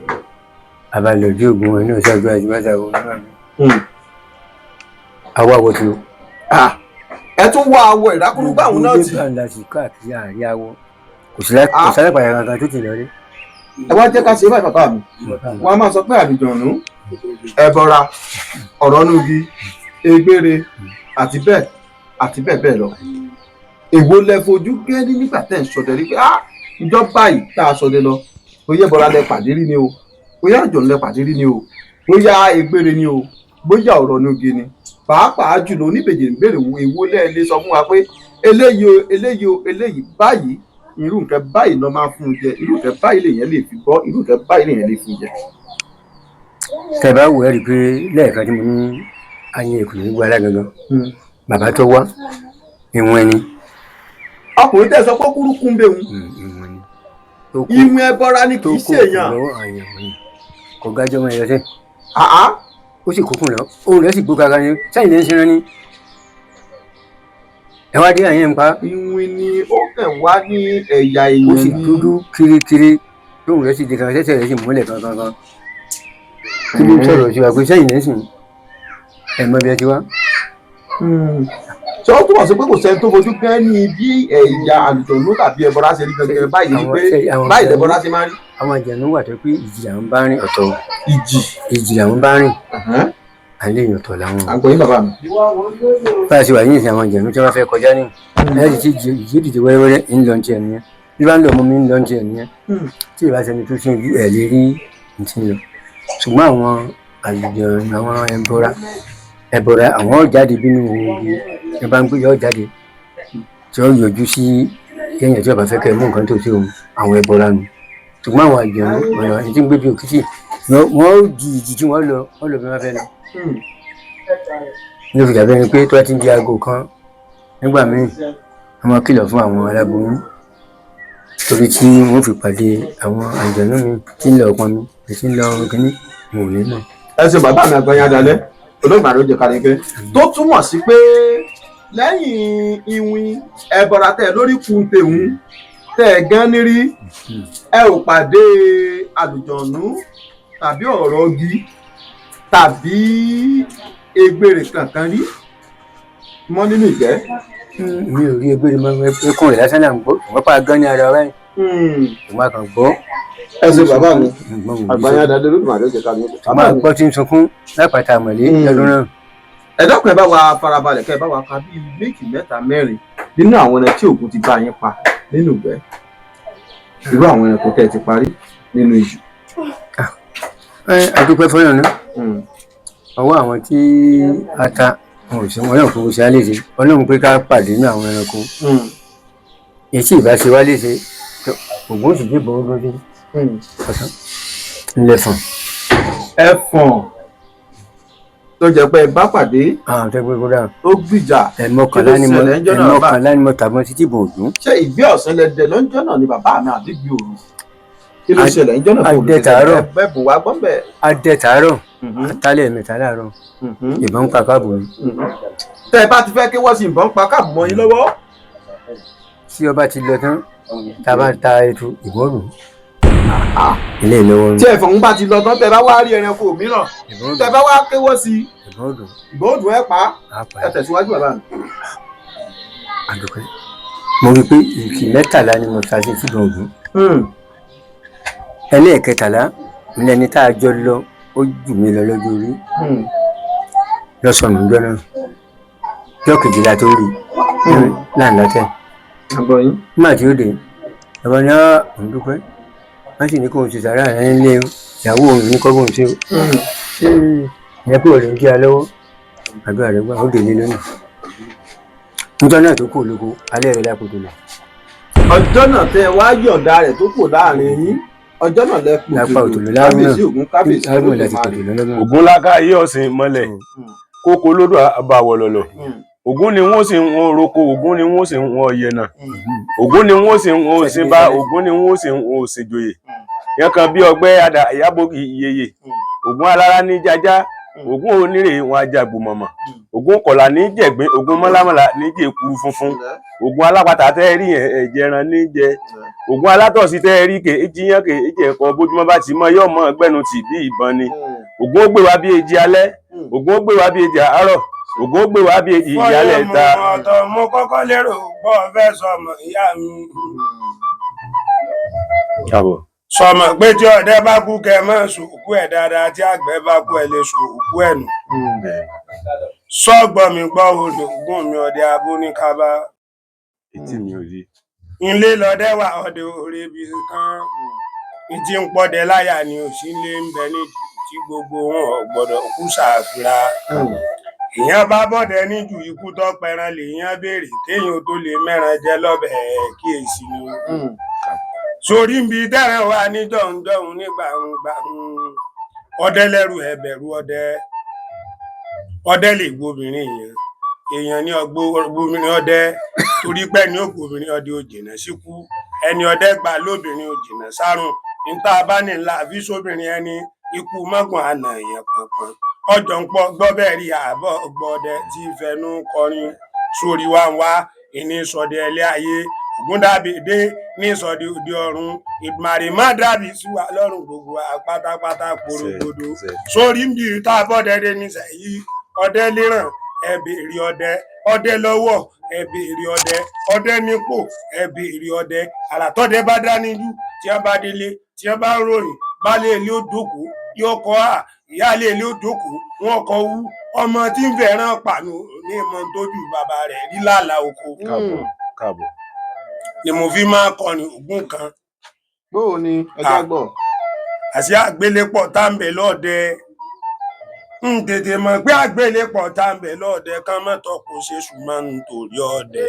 Abalẹ̀ ojú ògùn wọn ní ọ̀sẹ̀ àti bàtà wọn náà. Àwa wo ti o. Ẹ tún wá awọ ìrákúrúgbà òun náà tì. Gbogbo ìgbà káàkiri àárín awọ. Kò sí lápàdé kankan tó ti lọ rí. Ẹ wá jẹ́ ká ṣe báyìí bàbá mi. Wọ́n á máa sọ pé àlùjọ̀nú, ẹbọra, ọ̀rọ̀núgi, egbére àti bẹ́ẹ̀ àti bẹ́ẹ̀ bẹ́ẹ̀ lọ. Èwo lẹ fojú gẹ́rí nígbà tẹ́ ń ṣọdẹ rí pé á ìjọ báyìí tá a ṣọdẹ lọ, bóyá ẹbọra lẹ pàdé rí ni o, bóyá àlùjọ̀nú lẹ pàdé rí ni o, bóyá egbére ni o, bóyá ọ̀rọ̀núgi ni. Pàápàá jùlọ oníbejì ń béèrè èwo lẹ lè sọ fún wa pé eléyìí o, eléyìí o, eléyìí báyìí, irú nǹkan báyìí lọ máa fún un jẹ, irú nǹkan báyìí lèèyàn lè fi bọ́, irú nǹkan báyìí lèèyàn lè fún jẹ. Tẹ bá wò ẹ́ rí i pé lẹ́ẹ̀kan tí mo ní ayé ìkùnú nígbà alágangan, bàbá tó wá ìwọ̀n ẹni. Ọkùnrin tẹ́ sọ pé kúrúkú ń bẹ̀rù. Ìwọ̀n ni. Ìwọ̀n ẹbọra ni kì í ṣe èèyàn. Kò gájọ́ mọ́ ẹ̀yọ́ sẹ́. Ó sì kókùn lọ, òun rẹ̀ sì gbó kankan ni, sẹ́yìn lè ń ṣe ni. Ẹ wá dé àyẹ̀ ń pa. Ìwìn ni ó kàn wá ní ẹ̀yà èèyàn ni. Ó sì dúdú kirikiri, tóun rẹ̀ sì di kan, sẹ́sẹ̀ rẹ̀ sì múlẹ̀ kankan. Kí ló ń sọ̀rọ̀ sí wa pé sẹ́yìn lè ń sìn? Ẹ mọ bí ẹ ti wá. Ṣé ó túmọ̀ sí pé kò sẹ́ni tó fojú gán ní bí ẹ̀yà àlùjọ̀nú tàbí ẹbọra ṣe rí gangan báyìí ni pé báyìí lẹbọra ṣe máa rí? Àwọn àjẹnú wà tó pé ìjì làwọn bá rìn ọ̀tọ̀. Ìjì. Ìjì làwọn bá rìn. Àlẹ́ èèyàn ọ̀tọ̀ làwọn. Àgbọ̀yìn bàbá mi. Bá a ṣe wà yín ìsìn àwọn àjẹnú tí wọ́n fẹ́ kọjá ní. Ẹ̀ẹ́dì tí ìjì dìde wẹ́rẹ́wẹ́rẹ́ ń lọ tiẹ̀ nìyẹn. Bí bá ń lọ ọmọ mi ń lọ tiẹ̀ nìyẹn. Tí ìbá ṣẹni tó ṣe ẹ̀ lè rí ti lọ. Ṣùgbọ́n àwọn àlùjọ̀nú àwọn ẹbọra àwọn jáde bínú ooru ẹ bá ń gbé yọ jáde tí ó yọjú sí kéèyàn tí ó bá fẹ́ kẹ́ mú nǹkan tó sí òun àwọn ẹbọra nù. Ṣùgbọ́n àwọn àjẹnú ọ̀nà ẹni tí ń gbé bí òkìtì wọ́n ó di ìjì tí wọ́n lọ wọ́n lọ bí wọ́n fẹ́ lọ. Ní oṣù tàbí ẹni pé tó bá ti ń di aago kan nígbà míì wọ́n máa kìlọ̀ fún àwọn aláboyún torí tí wọ́n fi pàdé àwọn àjẹnú mi tí ń lọ pọn mi tí ń lọ kínní mo ò ní mọ̀. Ẹ ṣe bàbá mi àgbáyé adalẹ olóògbé àròjẹ kàrẹ́kẹ́ tó túmọ̀ sí pé lẹ́yìn ìwìn ẹbọra tẹ lórí kun tèhún tẹ gan nírí ẹ ò pàdé àlùjọ̀nú tàbí ọ̀rọ̀ igi tàbí egbèrè kankan rí mọ́ nínú ìgbẹ́. Mi ò rí egbèrè mọ́, ẹkún rẹ̀ lásán náà ń gbọ́, wọ́n pa gan ní ara wa yìí. Ìwọ́n kan gbọ́. Ẹ ṣe bàbá mi àgbáyé adalẹ olóògbé àròjẹ kàrẹ́kẹ́. Àmọ́ àgbọ̀ tí ń sunkún lápáta àmọ̀lé lọ́dún náà. Ẹ dákun ẹ bá wa farabalẹ̀ kẹ́ ẹ bá wa ka bíi méjì mẹ́ta mẹ́rin nínú àwọn ẹran tí Ògún ti bá yín pa nínú ìgbẹ́, irú àwọn ẹranko tẹ́ ẹ ti parí nínú ijù. Ẹ adúpẹ́ fọlọ́run náà, ọwọ́ àwọn tí a ta wọn ò sí wọn náà kò ṣe á léṣe, Ọlọ́run pé ká pàdé nínú àwọn ẹranko èyí tí ìbá ṣe wá léṣe, Ògún sì dé bọ́ lórí ọ̀sán ńlẹ̀fọ̀n. Ẹfọ̀n tó jẹ́ pé ẹ bá pàdé tó gbìjà. Ẹ̀mọkànlá ni mo tàbọn títí bò dùn. Ṣé ìgbé ọ̀sán lẹ dẹ lọ́jọ́ náà ni bàbá mi àbí gbé òru? Kí ló ṣẹlẹ̀ ńjọ́ náà? Adẹ tàárọ̀. Bẹ́ẹ̀ bù wá gbọ́n bẹ́ẹ̀. Adẹ tàárọ̀, atálẹ̀ mẹ́ta láàárọ̀, ìbọn ń pa káàbù mi. Tẹ́ ẹ bá ti fẹ́ kí wọ́n sì ìbọn pa káàbù mọ́ yín lọ́wọ́. Tí ọba ti lọ tán, tá a bá ta ètò ìbọn rò. Ilé ìlọ́wọ́ tí ẹ̀fọ̀n bá ti lọ tán, tẹ́ bá wá rí ẹranko mìíràn, tẹ́ bá wá kéwọ́ sí i, ìbọn òdùn ẹ pa ẹ tẹ̀síwájú bàbá mi. Àdùkẹ́, mo rí i pé ìkì mẹ́tàlá ni mo ta sí síbọn ògún. Ẹlẹ́ẹ̀kẹtàlá lẹni tá a jọ lọ, ó jù mí lọ lọ́jọ́ orí lọ́sọ̀nù ọjọ́ náà, ọjọ́ kejìlá tó rí láǹlátẹ̀. Nígbà tí ó dé, bàbá ní òun dúpẹ́, wọ́n sì ní kóun ti sàrà rẹ̀ nílé ìyàwó òun ní kọ́bọ̀n sí o. Ìyẹn pé òun jí a lọ́wọ́, àdúrà rẹ̀ gbà ó délé lónìí. Nítorí náà tó kù olóko, alẹ́ rẹ̀ lákòótó lọ. Ọjọ́ náà tẹ́ ẹ wá yọ̀ǹda rẹ̀ tó kù láàrin yín, ọjọ́ náà lẹ kù Lápá òtòló lárúnà. Kábíyèsí Ògún, kábíyèsí Lárúnà láti Olódùmarè. pòtòló lọ́dún. Ògún láká ayé ọ̀sìn mọ́lẹ̀, kókó lódò àbàwọ̀lọ̀lọ̀. Ògún ni wọ́n sì ń wọn roko, Ògún ni wọ́n sì ń wọn ọ̀yẹ̀nà, Ògún ni wọ́n sì ń wọn òsínbà, Ògún ni wọ́n sì ń wọn òsìnjòyè. Yẹn kan bí ọgbẹ́ àdà ìyábòkì ìyeyè. Ògún alára ní jájá, Ògún onírè wọn ajagbòmọ̀mọ̀, Ògún kọ̀là ní jẹ̀gbín, Ògún mọ́lámọ́lá ní jẹ̀kú funfun, Ògún alápatà tẹ́ ẹ rí yẹn ẹ̀jẹ̀ ẹran ní jẹ, Ògún alátọ̀sí tẹ́ ẹ rí kè é jiyàn kè é jẹ̀kọ, bójúmọ́ bá ti mọ́ yọ̀ mọ́ gbẹ́nu tì bí ìbọn ni. Ògún ó gbé wa bí èjì alẹ́, Ògún ó gbé wa bí èjì àárọ̀, Ògún ó gbé wa bí èjì ìyálẹ̀ ta. Ọ̀tọ̀ mo kọ́kọ́ lérò gbọ́ fẹ́ sọmọ ìyá mi. Káàbọ̀. Sọmọ pé tí ọdẹ bá kú kẹ mọ́ sòkú ẹ̀ dáadáa, tí àgbẹ̀ bá kú ẹ lè sòkú ẹ̀ nù. Sọ́gbọ́n mi gbọ́ olóògùn mi ọdẹ abóníkábá. Etí mi ò rí. Ilé lọdẹ wà, ọdẹ òre bí kan. Ìtì ń pọdẹ láyà ni òsì lé ń bẹ níjù tí gbogbo wọn ò gbọ́dọ̀ kú sàfira. Èèyàn bá bọ́dẹ níjù, ikú tó pẹran lèèyàn béèrè kéèyàn tó lè mẹ́ran jẹ lọ́bẹ̀ kíyèsí ni. Sórí ń bi tẹ́rẹ̀ wà ní jọ̀hún-jọ̀hún ní gbàǹgbà. Ọdẹ lẹ́rù ẹ bẹ̀rù ọdẹ. Ọdẹ lè gbobìnrin èèyàn. Èèyàn ní ọgbóbìnrin ọdẹ torí pé ní ògbóbìnrin ọdẹ ò jìnà síkú. Ẹni ọdẹ gbà lóbìnrin ò jìnà sárùn. Níta bá ní ńlá àfi sóbìnrin ẹni ikú mọ́gùn àna èèyàn pọ̀npọ̀n. Ọjọ́ ń pọ̀ gbọ́ bẹ́ẹ̀ rí àbọ̀ gbọ́dẹ tí fẹnu kọrin. Sórí wa ń wá ìní sọdẹ ẹlẹ́ ayé. Ògún dàbí dé ní sọdẹ òde ọ̀run. Ìdùmarè má dàbí sí wa lọ́rùn gbogbo wa pátápátá porogodo. Sórí ń bi tá a bọ́dẹ dé nísẹ̀yí. Ọdẹ léràn ẹ béèrè ọdẹ, ọdẹ lọ́wọ́ ẹ béèrè ọdẹ, ọdẹ nípò ẹ béèrè ọdẹ. Àràtọ́dẹ bá dá níjú tí wọ́n bá délé, tí wọ́n bá ń ròyìn, baálé ilé ó jókòó yóò kọ́ à, ìyáálé ilé ó jókòó wọn kọ wú. Ọmọ tí ń fẹ́ràn pàánù ní ìmọ̀ tójú bàbá rẹ̀ rí lálàá oko. Káàbọ̀, káàbọ̀. Ni mo fi máa kọrin Ògún kan. Bóò ni ẹja gbọ́. Àṣé àgbélépọ̀ tá ń bẹ lọ́ọ̀dẹ. Ń tètè mọ̀ pé àgbélépọ̀ tá ń bẹ lọ́ọ̀dẹ kán mọ́tò kò ṣe ṣùgbọ́n nítorí ọdẹ.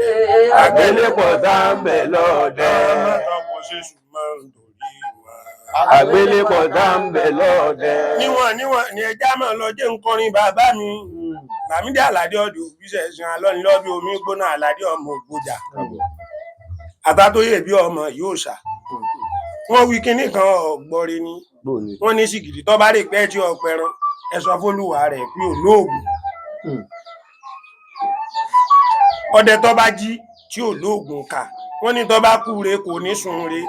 Àgbélépọ̀ tá ń bẹ lọ́ọ̀dẹ. Kán mọ́tò kò ṣe ṣùgbọ́n nítorí wa. Àgbélépọ̀ tá ń bẹ lọ́ọ̀dẹ. Níwọ̀n níwọ̀n ni ẹja máa lọ jẹ́ nkọrin bàbá mi. Làmídì Àlàdé ọdẹ òbíṣẹ́ ṣan alọ́nilọ́bí omi gbóná Àlàdé ọmọ ògbójà. Àtàtóyè bí ọmọ yóò ṣà. Wọ́n wí kinní kan ọ̀gbọ́re ni. Bóò ni. Wọ́n ní sìgìdì tó bá rè pẹ́ tí ọpẹran ẹ sọ fólúwa rẹ̀ pé ò lóògùn. Ọdẹ tó bá jí tí ò lóògùn kà, wọ́n ní tó bá kú re kò ní sun re.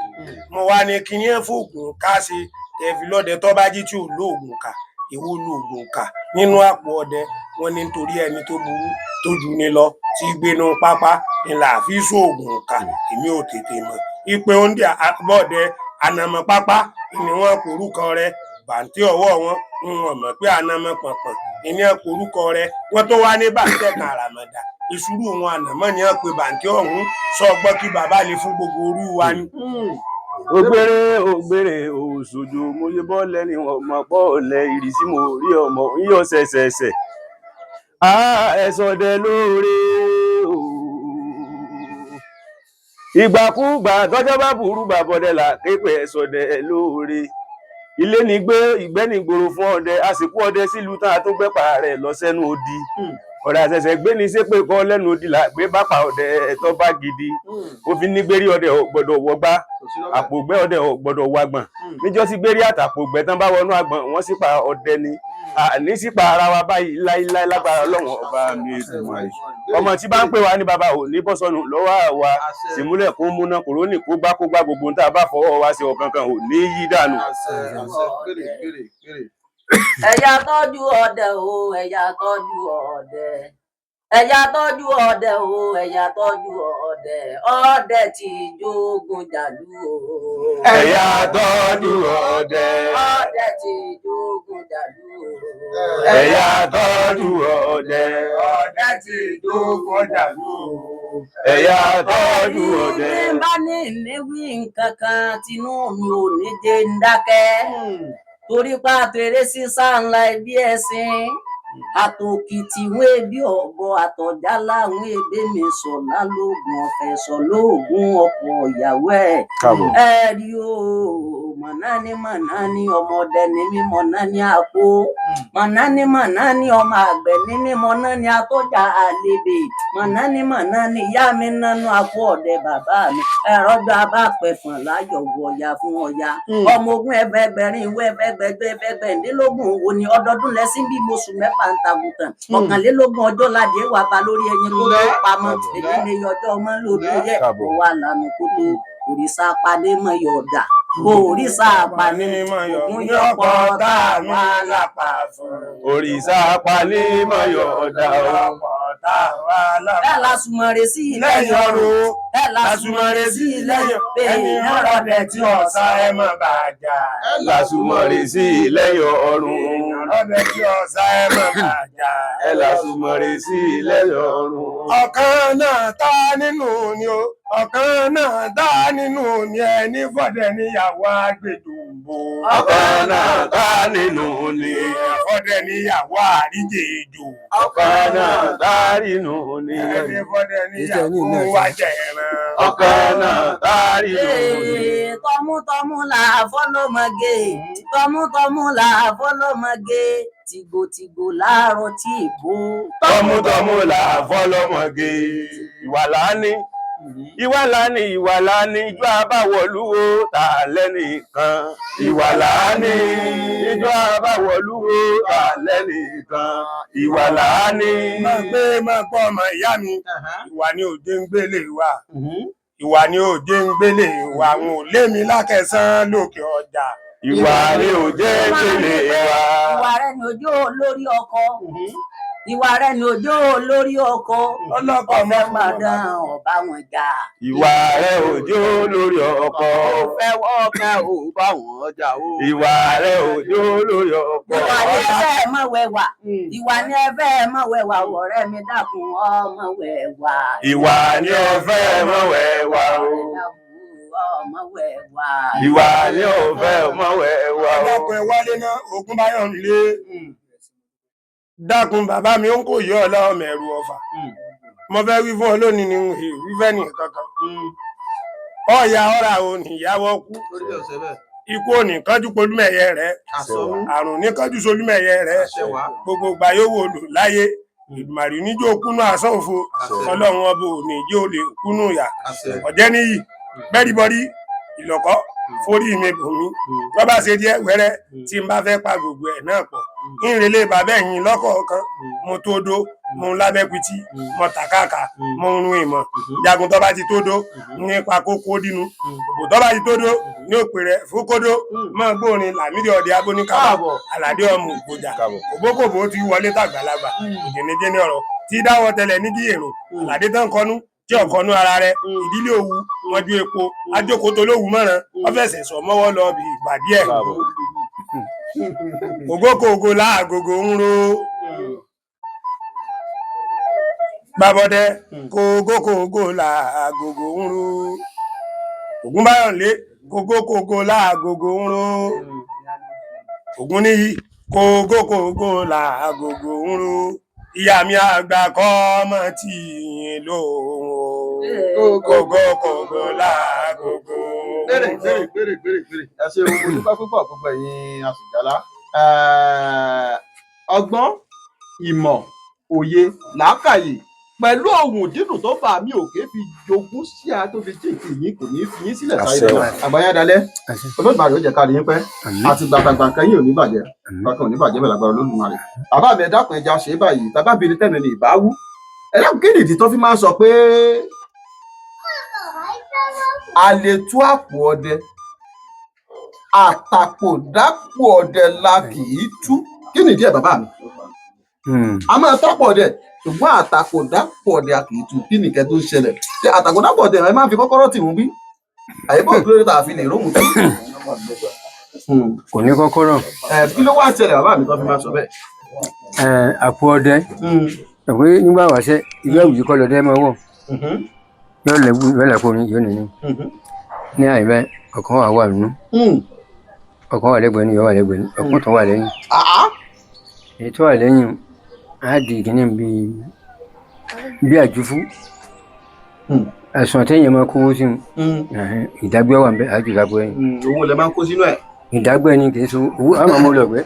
Mo wá ní kíní ẹ fóògùn ká ṣe tẹ̀fí lọ́dẹ tó bá jí tí ò lóògùn kà, èwo lóògùn kà nínú àpò ọdẹ? Wọ́n ní nítorí ẹni tó burú tó ju ni lọ tí gbénu pápá ni là fi sóògùn kà. Èmi ò tètè mọ̀ ìpè oúnjẹ àbọ̀dẹ ànàmọ́ pápá ni wọ́n porúkọ rẹ̀ bàǹtí ọwọ́ wọn ń wọ́n mọ̀ pé ànàmọ́ pọ̀npọ̀n ìní ẹ̀ porúkọ rẹ̀. Wọ́n tó wá ní bàǹtẹ̀ kan àràmọ̀dà ìṣúrù wọn ànàmọ́ ni wọ́n pe bàǹtí ọ̀hún. Sọ gbọ́ kí bàbá lè fún gbogbo orú wa ni. Ògbére ògbére òṣòjò mo yẹ bọ́ọ̀lẹ́ ni ọmọ bọ́ọ̀lẹ́ ìrísí mo rí ọmọ ń yọ ṣẹ̀ṣẹ̀ṣẹ̀. Ẹ̀sọ̀dẹ lóore o. Ìgbàkúgbà tọ́jọ́ bá burú bàbọ̀dẹ là képe ẹ̀sọ̀dẹ lóore. Ilé ní gbé ìgbẹ́ ní gbòòrò fún ọdẹ, àsìkò ọdẹ sílùú tán àtúngbẹ́pà rẹ̀ lọ sẹ́nu odi. Ọ̀rẹ́ àṣẹ̀ṣẹ̀ gbé ní sépè kọ́ lẹ́nu odi là gbé bápà ọdẹ tó bá gidi. Òfin ní gbérí ọdẹ ò gbọ́dọ̀ wọgbá, àpògbẹ́ ọdẹ ò gbọ́dọ̀ wagbọ̀n. Níjọ́ tí gbérí àtàpògbẹ́ tán bá wọnú àgbọ̀n, wọ́n sì pa ọdẹ ni. Àní sípa ara wa báyìí láíláí lágbára Ọlọ́run ọba mi Èdùmàrè. Ọmọ tí bá ń pè wá ní bàbá ò ní bọ́ sọnù lọ́wọ́ àwa. Sìmúlẹ̀ kó múná kòrónì kó gbá kó gbá gbogbo tá a bá fọwọ́ wa ṣe ọ̀kan kan ò ní yí dànù. Ẹ̀yà tọ́jú ọdẹ o, ẹ̀yà tọ́jú ọdẹ, ẹ̀yà tọ́jú ọdẹ o, ẹ̀yà tọ́jú ọdẹ, ọdẹ tí jogun jàlú o. Ẹ̀yà tọ́jú ọdẹ. Ọdẹ tí jogun jàlú o. Ẹ̀yà tọ́jú ọdẹ. Ọdẹ tí jogun jàlú o. Ẹ̀yà tọ́jú ọdẹ. Bí n bá ní ìléwí nǹkan kan, tinú mi ò ní jẹ́ ń dákẹ́. Torí pa tèrè sísá ńlá ibi ẹ̀sìn. Àtòkìtì wọn ebi ọgọ àtọjálá wọn ebé mi sọlá lóògùn ọfẹ sọ lóògùn ọkọ ìyàwó ẹ. Káàbọ̀. Ẹ rí o, mọ̀nání mọ̀nání ọmọdé ni mí, mọ̀nání àpò mọ̀nání mọ̀nání ọmọ àgbẹ̀ ni mí, mọ̀nání atọ́jà àlebè mọ̀nání mọ̀nání ìyá mi nánú àpò ọ̀dẹ bàbá mi ẹ̀rọ̀jọ́ abápẹ̀fọ̀n láyọ̀ wọ ọ̀yà fún ọ̀yà ọmọ ogun ẹgbẹgbẹ̀rin ìwé ẹgbẹgbẹgbẹ ẹgbẹ̀ndínlógún wo ni ọdọọdún lẹ́sìn bí mosù mẹ́fà ń tagùtàn 21 ọjọ́ ládìí wà bá lórí ẹyin kó tó pamọ́ èyí ni ọjọ́ ọmọ lòdì yẹ kó wà lánàá kó tó òrìṣà padé mọ́ yọ̀ọ̀dà òrìṣà padé ògùn yọ̀pọ̀ tá a wà lápá fún. Òrìṣà panímọ̀yọ̀ ọ̀dà o. Ẹ lásùmọ̀rẹ́ sí ilé lẹ́yìn ọ̀run ẹ lásùmọ̀rẹ́ sí ilé ẹni ọ̀rọ̀ dẹ̀ tí ọ̀sá ẹ mọ̀ bàjá. Làsùmọ̀rẹ́ sí lẹ́yìn ọ̀run. Ọ̀rọ̀ dẹ̀ tí ọ̀sá ẹ mọ̀ bàjá. Ẹ làsùmọ̀rẹ́ sí lẹ́yìn ọ̀run. Ọ̀kan náà tá nínú ni o, ọ̀kan náà tá nínú ni ẹni fọ̀dẹ̀ níyàwó àgbèdùnbò. Ọ̀kan náà tá nínú ni. Fọ̀dẹ̀ níyàwó àríjèjò. Ọ̀kan náà tá nínú ni. Ẹni fọ̀dẹ̀ níyàwó wájẹ̀ ẹran. Ọ̀kan náà tá nínú ni. Tọmútọmú là fọlọmọge, tọmútọmú là fọlọmọge, tìgòtìgò láàárọ̀ tí èbó. Tọmútọmú là fọlọmọge. Ìwà láání. Ìwà láání, ìwà láání, ijó àbáwọlúwo tà lẹ́nìkan. Ìwà láání, ijó àbáwọlúwo tà lẹ́nìkan. Ìwà láání. Máa gbé máa gbọ́ ọmọ ìyá mi, ìwà ni òde ń gbélé wa. Ìwà ni òde ń gbélé wa, àwọn ò lé mi lákẹ̀sán lókè ọjà. Ìwà ni òjé gbélé wa. Ìwà rẹ ni ojú olórí ọkọ. Ìwà rẹ ni ojú olórí ọkọ. Ọlọ́kọ̀ Ọfẹ padà ọba wọn jà. Ìwà rẹ òjó lórí ọkọ. Fẹ́ wọ́ọ̀kan ò bá wọn jà o. Ìwà rẹ òjó lórí ọkọ. Ìwà ni ẹ fẹ́ mọ̀ wẹ̀wà. Ìwà ni ẹ fẹ́ mọ̀ wẹ̀wà, ọ̀rẹ́ mi dákun ọmọ wẹ̀wà. Ìwà ni ó fẹ́ mọ̀ wẹ̀wà o. Ọmọ wẹ̀wà. Ìwà ni ó fẹ́ mọ̀ wẹ̀wà o. Ọlọ́kùn ẹ wálé náà, ogun báyọ̀ ń lé. Dákun bàbá mi ó ń kò yọ ọlọ́mọ ẹ̀rù ọ̀fà. Mo fẹ́ wí fún ọ lónìí ni wífẹ́ nìkan kan. Ọ̀ya ọ̀rà ò níyàwó kú. Lórí ọ̀sẹ̀ bẹ́ẹ̀. Ikú ò ní kánjú polúmẹ̀yẹ rẹ̀. Àsọmú. Àrùn ní kánjú solúmẹ̀yẹ rẹ̀. Àṣẹ wá. Gbogbo ìgbà yóò wò lò láyé. Ìdùmàrè níjó kúnú asán òfo. Ọlọ́run ọba ò ní jó lè kúnú ìyà. Àṣẹ. Ọ̀jẹ́ níyì bẹ́rìbọ́rí ìlọ̀kọ́ forí mi bò mí. Wọ́n bá ṣe díẹ̀ wẹ́rẹ́ tí n bá fẹ́ pa gbogbo ẹ̀ náà pọ̀. Ń relé bàbá ẹ̀yìn lọ́kọ̀ọ̀kan. Mo tó dó, mo ń lábẹ́kútí, mo tàkàkà, mo ń run ìmọ̀. Jagun tó bá ti tó dó, nípa kókó dínú. Òbò tó bá ti tó dó, ní òpè rẹ̀ fókódó. Máa gbórin Làmídì ọdẹ abóníkàbọ̀, Káàbọ̀. Àlàdé ọmọ Ògbójà. Káàbọ̀. Kòbókòbó ti wọlé tàgbàlagbà. Jìnnìjìnnì ọ̀rọ̀ tí dáwọ́ tẹlẹ̀ ní kí èrò. Àlàdé tán kọnú tí ọ̀kọ́nú ara rẹ̀ ìdílé òwu wọn ju epo ajókòó lówù mọ́ràn wọ́n fẹsẹ̀ sọ mọ́wọ́ lọ bí ìpàdé ẹ̀. Káàbọ̀. Kògókògó láàgògò ń ro. Bàbọ̀dẹ kògókògó láàgògò ń ro. Ògúnbáyọ̀lé kògókògó láàgògò ń ro. Ògúnníyì kògókògó làgògò ń ro. Ìyá mi àgbà kọ́ ọmọ tí yín lóhùn o. Kògókògó làgògò ń Gbèrè ro. gbèrè gbèrè gbèrè gbèrè. Ẹ ṣe mo dúpẹ́ púpọ̀ gbogbo ẹ̀yin àsùnjálá. Ọgbọ́n, ìmọ̀, òye, làákàyè pẹ̀lú ohun dídùn tó bá mi òkè fi jogún sí a tó fi jíǹkì yín kò ní fi yín sílẹ̀ sáyé Àṣẹ. lọ. Àgbáyé dalẹ̀, Àṣẹ. Olódùmarè ó jẹ́ ká rí yín pẹ́. Àmín. Àti gbàgbàgbà kan yín ò ní bàjẹ́. Àmín. Kankan ò ní bàjẹ́ bẹ́ẹ̀ lágbára Olódùmarè. Bàbá mi ẹ dákun ẹja ṣe é báyìí, tàbá bíi tẹ̀mí ni ìbá wú. Ẹ dákun kí nìdí tó fi máa ń sọ pé a lè tú àpò ọdẹ àtàpòdápò ọdẹ la kì í tú kí nìdí ẹ bàbá mi a máa tápọ̀ ọdẹ ṣùgbọ́n àtàpòdápò ọdẹ a kì í tú kí nìkẹ́ tó ń ṣẹlẹ̀ ṣé àtàpòdápò ọdẹ ẹ máa ń fi kọ́kọ́rọ́ tì wọ́n bí àyíbọ̀ kí ló dé tá a fi lè róhùn tú. Kò ní kọ́kọ́rọ́. Ẹ kí ló wá ṣẹlẹ̀ bàbá mi tó fi máa sọ bẹ́ẹ̀. Ẹ, àpò ọdẹ pé nígbà wáṣẹ ìlú ẹ̀wù yìí kọ́ lọ́dẹ máa wọ̀ yóò lẹ́wù yóò lẹ́kọ̀ọ́ ní yóò nínú ní àyíbẹ́ ọ̀kan wà wà nínú ọ̀kan wà lẹ́gbẹ̀ẹ́ ní yóò wà lẹ́gbẹ̀ẹ́ ní ọ̀kan tó wà lẹ́yìn èyí tó wà lẹ́yìn Á di kíní bí àjúfú. Àsùn àtẹ̀yìn máa kówó sí un. Ìdágbẹ́ wà ń bẹ́ àjù ìdágbẹ́ yẹn. Owó lẹ máa ń kó sínú ẹ̀. Ìdágbẹ́ ni kì í so owó àmọ́ mo lọ gbẹ́.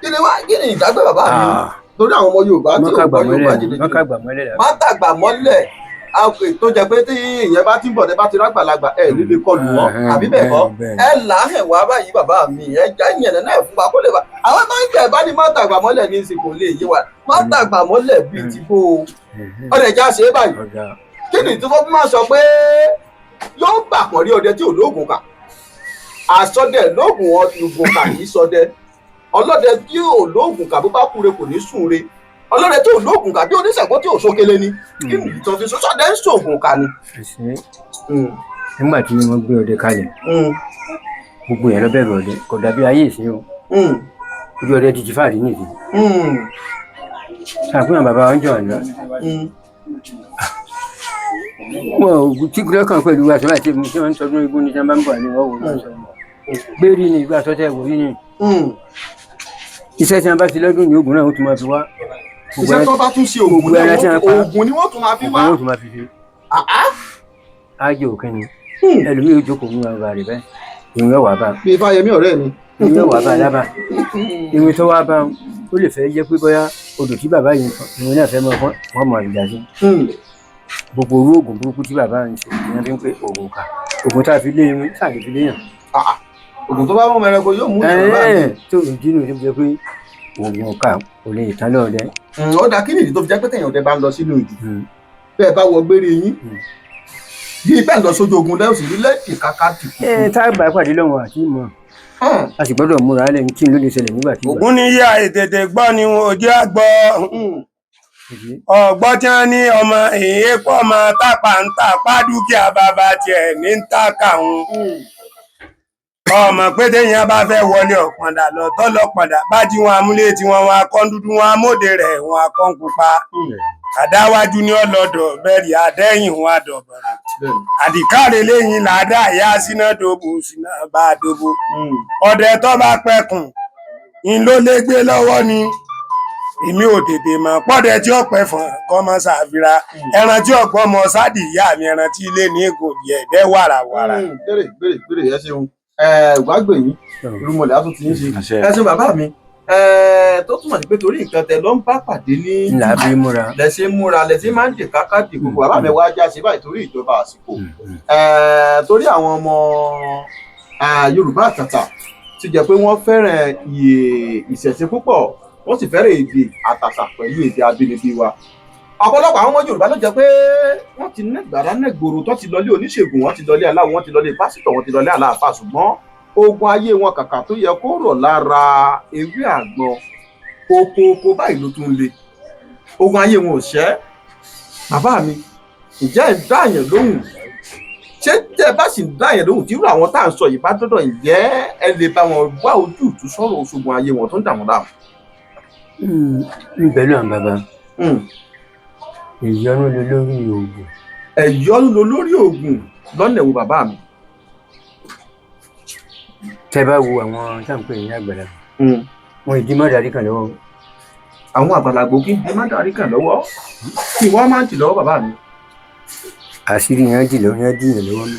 Kí ni wá kí ni ìdágbẹ́ bàbá mi? Torí àwọn ọmọ Yorùbá tí ò gbọ́ Yorùbá jìnnà. Mọ́kàgbà mọ́lẹ̀ la. Mọ́kàgbà mọ́lẹ̀ tó jẹ́ pé tí ìyẹn bá ti ń bọ̀ tẹ́ bá ti rágbàlagbà ẹ̀ líle kọlù wọn àbí bẹ́ẹ̀ kọ́ ẹ là á hẹ̀ wá báyìí bàbá mi ẹ já ìyẹn náà fún wa kó lè bá àwọn tó ń jẹ́ bá ní mọ́tàgbà mọ́lẹ̀ ní ìsìnkú lè yé wa mọ́tàgbà mọ́lẹ̀ bíi ti bó o ọ̀rẹ́ já ṣe é báyìí. Kí ni tí wọ́n fi máa sọ pé yóò gbà pọ̀ rí ọdẹ tí ò lóògùn kà àsọdẹ lóògùn ọ̀gùn kà kì í sọdẹ ọlọ́dẹ tí ò lóògùn kà bó bá kúre kò ní sùn re ọlọ́dẹ tí ò lóògùn kà bí oníṣègùn tí ò sókele ni kí ni ìtàn fi sọdẹ ń sògùn kà ni. Nígbà tí wọ́n gbé ọdẹ kalẹ̀ gbogbo yẹn lọ bẹ̀rù ọdẹ kò dàbí ayé ìsìn o ojú ọdẹ ti ti fàárí nìyí ṣàfihàn bàbá wọn jọ àná wọn ò tí kúrẹ́ kàn pẹ̀lú aṣọ láti mú tí wọ́n ń tọdún igun ní sábà ń bọ̀ ní wọ́n wò ló sọ gbérí ni ìgbà sọ́tẹ̀ wò yí ni iṣẹ́ tí wọ́n bá ti lọ́dún ní oògùn náà ó tún máa fi wá. Iṣẹ́ tó bá tún ṣe oògùn oògùn ni wọ́n tún máa fi wá. Oògùn ni wọ́n tún máa fi ṣe. Ájò kínni ẹlòmíì yóò jókòó mú bàbá rẹ̀ bẹ́ẹ̀ ìwé wà bá. Bí Ifáyẹmí ọ̀rẹ́ mi. Ìwé wà bá lábà ìwé tó wá bá ó lè fẹ́ jẹ́ pé bóyá odò tí bàbá yìí ń fọn ìwé náà fẹ́ máa fọn wọ́n mọ̀ àlùjá sí. Gbogbo orú oògùn burúkú tí bàbá ń ṣe ìyẹn fi ń pé oògùn kà oògùn tá a fi lé irin tá a lè fi léyàn. Oògùn tó bá mú ẹranko yóò mú ìyàn báyìí. Tó ìdí nu tó fi jẹ́ pé oògùn kà kò lè tán lọ́ọ̀dẹ. Ó dáa kí nìdí tó fi jẹ́ pé tẹ̀yàn ọdẹ bá ń lọ sínú ìjù bẹ́ẹ̀ bá wọ gbére yín bí bẹ́ẹ̀ lọ sójú ogun lẹ́yìn òsì lẹ́ẹ̀kì kàkà tìkú. Ẹ tá a bá pàdé lọ́wọ́ àti mọ̀ a sì gbọ́dọ̀ múra lẹ́yìn kí n ló lè ṣẹlẹ̀ nígbà tí. Ògún ní yíya ètètè gbọ́ ni ojú àgbọ̀ ọ̀gbọ́n tí wọ́n ní ọmọ èèpọ̀ ọmọ tápà ń tàpá dúkìá bàbá tiẹ̀ ní ń tàkà òun ọmọ pété yẹn bá fẹ́ wọlé ọ̀pọ̀ndà lọ́tọ́ lọ́pọ̀ndà bá jí wọn amúlé tí wọn wọn akọ́ dúdú wọn amóde rẹ̀ wọn akọ́ pupa àdáwájú ní ọlọ́dọ̀ bẹ́ẹ̀rì àdẹ́yìn wọn àdọ̀bọ̀rọ̀ àdìkáre lẹ́yìn làádá ìyá síná dòbò síná bá dòbò ọdẹ tó bá pẹkùn ń ló lé gbé lọ́wọ́ ni èmi ò tètè mọ̀ pọ́dẹ tí ó pẹ́ fún kọ́ mọ́ ṣàfihàn ẹran tí ọ̀gbọ́n mọ sáàdì ìyá mi ẹran tí ilé ní ègò díẹ̀ dẹ́ wàràwàrà. Bèrè bèrè bèrè ẹ ṣeun ìwágbè yín irúmọlẹ̀ á tún ti ń ṣe ẹ ṣeun bàbá mi tó túmọ̀ sí pé torí nǹkan tẹ ló ń bá pàdé ní làbí múra lẹ́sẹ̀ múra lẹ́sẹ̀ máa ń dè kákàdé gbogbo bàbá mi wá já sí báyìí torí ìjọba àsìkò torí àwọn ọmọ Yorùbá àtàtà ti jẹ́ pé wọ́n fẹ́ràn ìṣẹ̀ṣe púpọ̀ wọ́n sì fẹ́ràn èdè àtàtà pẹ̀lú èdè abínibí wa. Ọ̀pọ̀lọpọ̀ àwọn ọmọ Yorùbá ló jẹ́ pé wọ́n ti nẹ́gbàrá nẹ́gbòrò tó ti lọlé oníṣègùn wọ́n ti lọlé aláwo wọ́n ti lọlé pásítọ̀ wọ́n ti lọlé aláàfáà ṣùgbọ́n ogun ayé wọn kàkà tó yẹ kó rọ̀ lára ewé àgbọn kókókó báyìí ló tún le ogun ayé wọn ò ṣẹ́. Bàbá mi ǹjẹ́ ẹ̀ ń dá àyàn lóhùn? Ṣé tẹ́ ẹ bá sì ń dá àyàn lóhùn tí irú àwọn tá à ń sọ yìí bá dọ́dọ̀ ǹjẹ́ ẹ lè bá wọn wá ojútùú sọ̀rọ̀ oṣogun ayé wọn tó ń dà wọ́n láàmú? Ń bẹ lọ́n bàbá ìyọnu ló lórí oògùn. Ẹ̀yọ́nú ló lórí oògùn lọ́nà ẹ̀wò bàbá mi. Tẹ́ bá wo àwọn táǹpẹ̀ ní àgbàlagbà wọn ìdí má darí kan lọ́wọ́. Àwọn àgbàlagbà kì í di má darí kan lọ́wọ́ kí wọ́n máa ń tì lọ́wọ́ bàbá mi. Àṣírí yẹn dì lọ́wọ́ yẹn dìyàn lọ́wọ́ mi.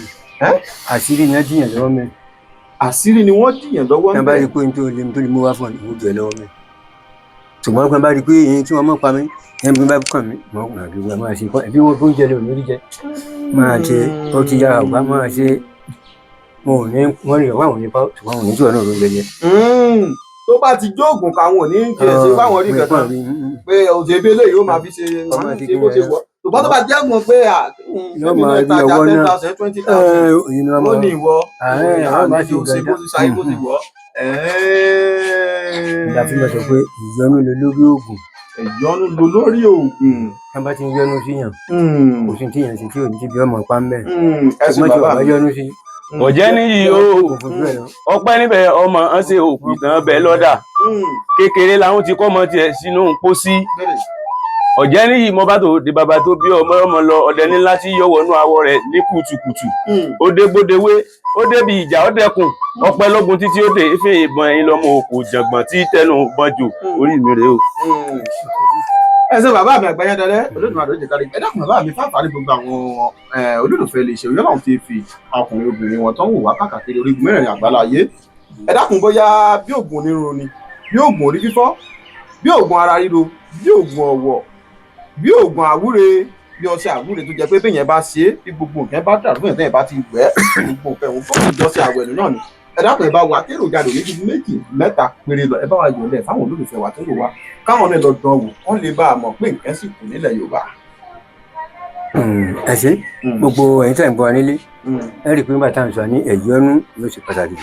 Àṣírí yẹn dìyàn lọ́wọ́ mi. Àṣírí ni wọ́n dìyàn lọ́wọ́ mi. Tẹ́ bá rí pé nítorí lè mú wá fún ọ ìwújọ lọ́wọ́ mi. Ṣùgbọ́n pé bá rí pé èyí tí wọ́n mọ̀ pa mí ẹni bí wọ́n bá kàn mí mọ̀ ọ́n àbí máa ṣe kọ́ ẹbí wọn fún jẹ lè ní rí jẹ máa ṣe ó ti yára ọ̀gbá máa ṣe wọn ò ní wọ́n rí ọ̀wá àwọn nípa ṣùgbọ́n wọn ò ní jù ọ̀nà òun jẹjẹ. Tó bá ti jóògùn káwọn ò ní jẹ ṣe báwọn rí kankan pé òṣèbí eléyìí ó máa fi ṣe ṣe bó ṣe wọ ṣùgbọ́n tó bá jẹ́gun pé yóò máa rí ọwọ́ náà 10,000 20,000 ó ní ìwọ àlejò ṣe bó ṣe ṣayé bó ṣe wọ. Ìgbà tí mo sọ pé ìyọnu ló lórí oògùn. Ìyọnu ló lórí oògùn. Tí wọ́n bá ti ń yọnu sí yàn kò sí tí yàn sí tí ò ní síbi ọmọ pa ń bẹ̀. Ẹ̀sùn bàbá mi yọnu sí. Ọ̀jẹ́ níyì o ọpẹ́ níbẹ̀ ọmọ ń ṣe òkú ìtàn bẹ́ẹ̀ lọ́dà kékeré làwọn ti kọ́ ọmọ tiẹ̀ sínú pósí. Ọ̀jẹ́ níyì mo bá tó di bàbá tó bí ọmọ ọmọ lọ ọdẹ ńlá tí yọ wọnú awọ rẹ̀ ní kùtùkùtù ó dé gbódewé ó débi ìjà ó dẹkùn ọpẹ́ lógun títí ó dé efe ìbọn ẹ̀yìn lọmọ òkú jàngbọ̀n tí tẹnu bọn jò orí mi rèé o. Ẹ ṣé bàbá mi àgbáyé dalẹ Olódùmarè ó jẹ́ kárí. Ẹ dákun bàbá mi, fáfárí gbogbo àwọn olólùfẹ́ lè ṣe Ọ̀yọ́lọ́run ti fi ọkùnrin obìnrin wọn tó ń wò wá káàkiri orígun mẹ́rẹ̀ẹ̀rin àgbálá ayé. Ẹ dákun, bóyá bí oògùn onírun ni, bí oògùn orí fífọ́, bí oògùn ara ríro, bí oògùn ọ̀wọ̀, bí oògùn àwúre, bí ọṣẹ àwúre tó jẹ́ pé bẹ́yẹn bá ṣe é, bí gbogbo nǹkan bá dàrú fún ẹ̀tẹ́yìn bá ti wẹ̀, gbogbo nǹkan òun tó ń jọ́sẹ̀ àwẹ̀nù náà ni. Ẹ dákun, ẹ bá wa kéròjà lò méjì méjì mẹ́ta péré lọ, ẹ bá wa yọ̀lẹ̀ fáwọn olólùfẹ́ wa tó ń wò wá, káwọn náà lọ dán wò, kán lè bá a mọ̀ pé nǹkan sì kù nílẹ̀ Yorùbá. Ẹ ṣé gbogbo ẹ̀yin tẹ́ ń gbọ́ wa nílé. Ẹ rí i pé nígbà tá à ń sọ ní ẹ̀yọ́nú ló ṣe pàtàkì.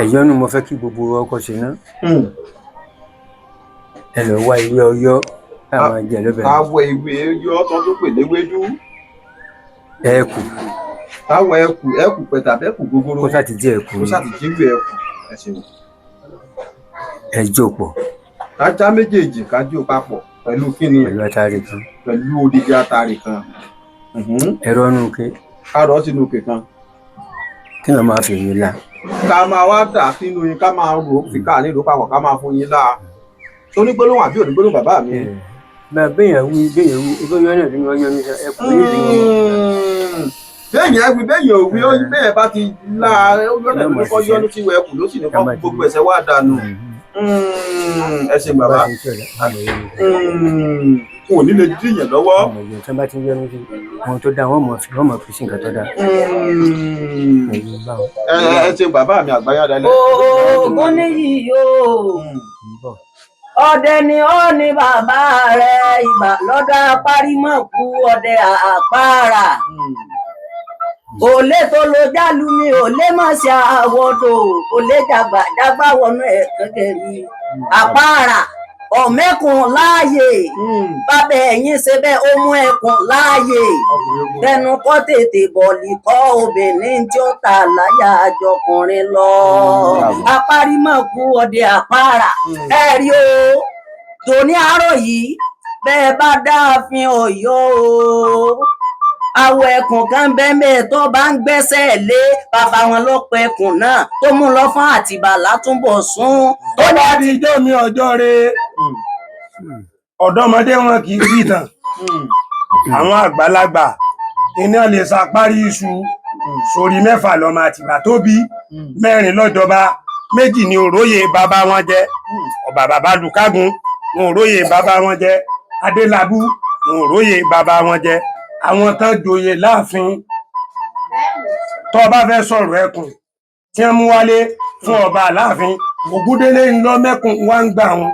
Ẹ̀yọ́nú mo fẹ́ kí gbogbo ọkọ̀ ṣe ná. Ẹ lọ wá ewé ọyọ́ táwọn jẹ lọ́bẹ̀. Káwọ ìwé yọ tán tó pè léwédú. Ẹ̀kù. Káwọ ẹkù, ẹkù pẹ̀tà, ẹkù gogoro. Kó sáà ti jẹ́ ẹ̀kù. Kó sáà ti jíwèé ẹkù. Ẹ ṣeun. Ẹ jó pọ̀. Kájá méjèèjì, kájú papọ̀ pẹ̀lú kíni? Pẹ̀lú atare kan. Pẹ̀lú odidi atare kan. Ẹ̀rọ nù ké. Ká rọ̀ sínú òkè kan. Kí wọ́n máa fi yín la. Ká máa wá dà sínú yín, ká máa rò ó fi ká nílò papọ̀, ká máa fún yín láa. Tó ní gbólóhùn àbí òní gbólóhùn, bàbá mi? Bẹ́ẹ̀ béèyàn wí, béèyàn wí, ebí ọyọ́ náà ló ní ọyọ́ ní sọ ẹ̀kú ní ìlú. Béèyàn wí, béèyàn ò wí, ó béèyàn bá ti la ọyọ́ náà ló kọ́ yọ́nú sí ẹkù, ló sì ní kọ́ gbogbo ẹ̀ṣẹ̀ wá dànù. Ẹ ṣeun bàbá. Kò ní lè díyàn lọ́wọ́. Tí wọ́n bá ti ń yọ́nú sí ohun tó dáa, wọ́n mọ̀ fi sí nǹkan tó dáa. Ẹ ṣeun bàbá mi àgbáyé adalẹ. Oògùn níyì o, ọdẹ ni ó ní bàbá rẹ, ìbà lọ́dọ̀ apárímọ̀kú ọdẹ àpárá òlé tó lo jálù mi, òlé má ṣe àwọdò, òlé dàgbà dàgbà wọnú ẹ kékeré àpárá ọ̀mẹ́kùn láàyè. Bàbá ẹ̀yìn ṣe bẹ́ẹ̀, ó mú ẹkùn láàyè tẹnu kọ́ tètè bọ̀lì kọ́ obìnrin tí ó ta láyà àjọkùnrin lọ. Apárímọ̀kú ọdẹ àpárá, ẹ rí o, tòní àárọ̀ yìí bẹ́ẹ̀ bá dáàfin Ọ̀yọ́ o, àwọ̀ ẹkùn kan bẹ́ẹ̀ tó bá ń gbẹ́sẹ̀ lé bàbá wọn lọ́pọ̀ ẹkùn náà tó mú lọ fún Àtìbà Látúnbọ̀sún. Tó bá di ijó mi ọjọ́ re, ọ̀dọ́mọdé wọn kì í bí ìtàn àwọn àgbàlagbà iná lè sapárí iṣu sórí mẹ́fà lọ́mọ Àtìbà tó bí mẹ́rin lọ́jọba, méjì ni òróyè bàbá wọn jẹ. Ọba bàbá Lukágun wọn òróyè bàbá wọn jẹ, Adélábù wọn òróyè bàbá wọn jẹ. Àwọn tán joyè láàfin, tó bá fẹ́ sọ̀rọ̀ ẹkùn tí wọ́n mú wálé fún ọba aláàfin Ògúndélé ńlọ mẹ́kùn wá ń gbà wọn